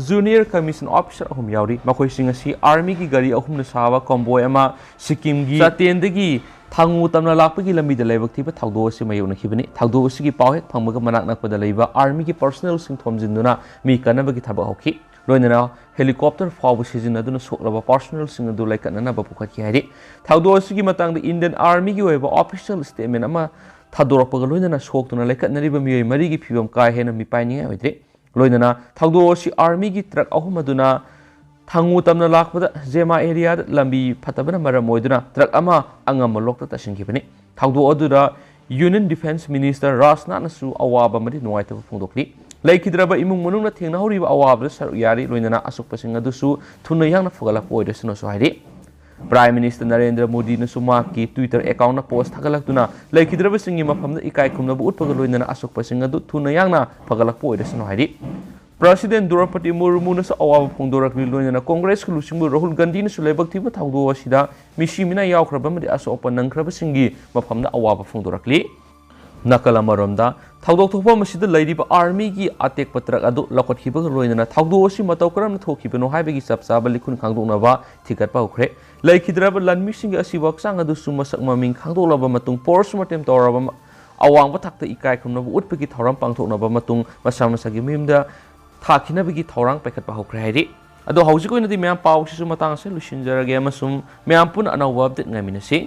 junior commission officer ꯑꯍꯨꯝ ꯌꯥꯎꯔꯤ꯫ ꯃꯈꯣꯏꯁꯤꯡ ꯑꯁꯤ Armyꯒꯤ ꯒꯥꯔꯤ ꯑꯍꯨꯝꯅ ꯁꯥꯕ convoy ꯑꯃ ꯁꯤꯛꯀꯤꯝꯒꯤ ꯆꯥꯇꯦꯟꯗꯒꯤ ꯊꯥꯡꯉꯨ ꯇꯝꯅ ꯂꯥꯛꯄꯒꯤ ꯂꯝꯕꯤꯗ ꯂꯥꯏꯕꯛ ꯊꯤꯕ ꯊꯧꯗꯣꯛ ꯑꯁꯤ ꯃꯥꯌꯣꯛꯅꯈꯤꯕꯅꯤ꯫ ꯊꯧꯗꯣꯛ ꯑꯁꯤꯒꯤ ꯄꯥꯎ ꯍꯦꯛ ꯐꯪꯕꯒ ꯃꯅꯥꯛ ꯅꯛꯄꯗ ꯂꯩꯕ Armyꯒꯤ personnelꯁꯤꯡ ꯊꯣꯝꯖꯤꯟꯗꯨꯅ ꯃꯤ ꯀꯟꯅꯕꯒꯤ ꯊꯕꯛ ꯍꯧꯈꯤ꯫ ꯂꯣꯏꯅꯅ helicopter ꯐꯥꯎꯕ ꯁꯤꯖꯤꯟꯅꯗꯨꯅ ꯁꯣꯛꯂꯕ personnelꯁꯤꯡ ꯑꯗꯨ ꯂꯥꯏꯀꯠꯅꯅꯕ ꯄꯨꯈꯠꯈꯤ ꯍꯥꯏꯔꯤ꯫ ꯊꯧꯗꯣꯛ ꯑꯁꯤꯒꯤ ꯃꯇꯥꯡꯗ Indian Armyꯒꯤ ꯑꯣꯏꯕ official statement ꯑꯃ ꯊꯥꯗꯣꯔꯛꯄꯒ ꯂꯣꯏꯅꯅ ꯁꯣꯛꯇꯨꯅ ꯂꯥꯏꯀꯠꯅꯔꯤꯕ ꯃꯤꯑꯣꯏ ꯃꯔꯤꯒꯤ ꯐꯤꯕꯝ ꯀꯥ ꯍꯦꯟꯅ ꯃꯤꯄꯥꯏꯅꯤꯡꯉꯥꯏ ꯑꯣꯏꯗ꯭ꯔꯤ꯫ ꯂꯣꯏꯅꯅ ꯊꯧꯗꯣꯛ ꯑꯁꯤ Armyꯒꯤ truck ꯑꯍꯨꯝ ꯑꯗꯨꯅ ꯊꯥꯡꯉꯨ ꯇꯝꯅ ꯂꯥꯛꯄꯗ ꯖꯦꯃꯥ areaꯗ ꯂꯝꯕꯤ ꯐꯠꯇꯕꯅ ꯃꯔꯝ ꯑꯣꯏꯗꯨꯅ truck ꯑꯃ ꯑꯉꯝꯕ ꯂꯣꯛꯇ ꯇꯥꯁꯤꯟꯈꯤꯕꯅꯤ꯫ ꯊꯧꯗꯣꯛ ꯑꯗꯨꯗ Union Defence Minister ꯔꯥꯖꯅꯥꯊꯅꯁꯨ ꯑꯋꯥꯕ ꯑꯃꯗꯤ ꯅꯨꯡꯉꯥꯏꯇꯕ ꯐꯣꯡꯗꯣꯛꯂꯤ꯫ ꯂꯩꯈꯤꯗ꯭ꯔꯕ ꯏꯃꯨꯡ ꯃꯅꯨꯡꯅ ꯊꯦꯡꯅꯍꯧꯔꯤꯕ ꯑꯋꯥꯕꯗ ꯁꯔꯨꯛ ꯌꯥꯔꯤ, ꯂꯣꯏꯅꯅ ꯑꯁꯣꯛꯄꯁꯤꯡ ꯑꯗꯨꯁꯨ ꯊꯨꯅ ꯌꯥꯡꯅ ꯐꯒꯠꯂꯛꯄ ꯑꯣꯏꯔꯁꯅꯨꯁꯨ ꯍꯥꯏꯔꯤ꯫ Prime Minister ꯅꯔꯦꯟꯗ꯭ꯔ ꯃꯣꯗꯤꯅꯁꯨ ꯃꯍꯥꯛꯀꯤ Twitter accountꯅ post ꯊꯥꯒꯠꯂꯛꯇꯨꯅ ꯂꯩꯈꯤꯗ꯭ꯔꯕꯁꯤꯡꯒꯤ ꯃꯐꯝꯗ ꯏꯀꯥꯏ ꯈꯨꯝꯅꯕ ꯎꯠꯄꯒ ꯂꯣꯏꯅꯅ ꯑꯁꯣꯛꯄꯁꯤꯡ ꯑꯗꯨ ꯊꯨꯅ ꯌꯥꯡꯅ ꯐꯒꯠꯂꯛꯄ ꯑꯣꯏꯔꯁꯅꯨ ꯍꯥꯏꯔꯤ꯫ President ꯗ꯭ꯔꯧꯄꯗꯤ ꯃꯨꯔꯃꯨꯅꯁꯨ ꯑꯋꯥꯕ ꯐꯣꯡꯗꯣꯔꯛꯂꯤ꯫ ꯂꯣꯏꯅꯅ Congressꯀꯤ ꯂꯨꯆꯤꯡꯕ ꯔꯥꯍꯨꯜ ꯒꯥꯟꯙꯤꯅꯁꯨ ꯂꯥꯏꯕꯛ ꯊꯤꯕ ꯊꯧꯗꯣꯛ ꯑꯁꯤꯗ ꯃꯤꯁꯤ ꯃꯤꯅꯥ ꯌꯥꯎꯈ꯭ꯔꯕ ꯑꯃꯗꯤ ꯑꯁꯣꯛ ꯑꯄꯟ ꯅꯪꯈ꯭ꯔꯕꯁꯤꯡꯒꯤ ꯃꯐꯝꯗ ꯑꯋꯥꯕ ꯐꯣꯡꯗꯣꯔꯛꯂꯤ꯫ ꯅꯥꯀꯜ ꯑꯃꯔꯣꯝꯗ, ꯊꯧꯗꯣꯛ ꯊꯣꯛꯐꯝ ꯑꯁꯤꯗ ꯂꯩꯔꯤꯕ Armyꯒꯤ ꯑꯇꯦꯛꯄ truck ꯑꯗꯨ ꯂꯧꯈꯠꯈꯤꯕꯒ ꯂꯣꯏꯅꯅ ꯊꯧꯗꯣꯛ ꯑꯁꯤ ꯃꯇꯧ ꯀꯔꯝꯅ ꯊꯣꯛꯈꯤꯕꯅꯣ ꯍꯥꯏꯕꯒꯤ ꯆꯞ ꯆꯥꯕ ꯂꯤꯈꯨꯟ ꯈꯪꯗꯣꯛꯅꯕ ꯊꯤꯒꯠꯄ ꯍꯧꯈ꯭ꯔꯦ꯫ ꯂꯩꯈꯤꯗ꯭ꯔꯕ ꯂꯥꯟꯃꯤꯁꯤꯡꯒꯤ ꯑꯁꯤꯕ ꯍꯛꯆꯥꯡ ꯑꯗꯨꯁꯨ ꯃꯁꯛ ꯃꯃꯤꯡ ꯈꯪꯗꯣꯛꯂꯕ ꯃꯇꯨꯡ post mortem ꯇꯧꯔꯕ ꯑꯋꯥꯡꯕ ꯊꯥꯛꯇ ꯏꯀꯥꯏ ꯈꯨꯝꯅꯕ ꯎꯠꯄꯒꯤ ꯊꯧꯔꯝ ꯄꯥꯡꯊꯣꯛꯅꯕ ꯃꯇꯨꯡ ꯃꯁꯥ ꯃꯁꯥꯒꯤ ꯃꯌꯨꯝꯗ ꯊꯥꯈꯤꯅꯕꯒꯤ ꯊꯧꯔꯥꯡ ꯄꯥꯏꯈꯠꯄ ꯍꯧꯈ꯭ꯔꯦ ꯍꯥꯏꯔꯤ꯫ ꯑꯗꯣ ꯍꯧꯖꯤꯛ ꯑꯣꯏꯅꯗꯤ ꯃꯌꯥꯝ ꯄꯥꯎꯁꯤꯁꯨ ꯃꯇꯥꯡ ꯑꯁꯤꯗ ꯂꯣꯏꯁꯤꯟꯖꯔꯒꯦ ꯑꯃꯁꯨꯡ ꯃꯌꯥꯝ ꯄꯨꯟꯅ ꯑꯅꯧꯕ update ꯉꯥꯏꯃꯤꯟꯅꯁꯤ꯫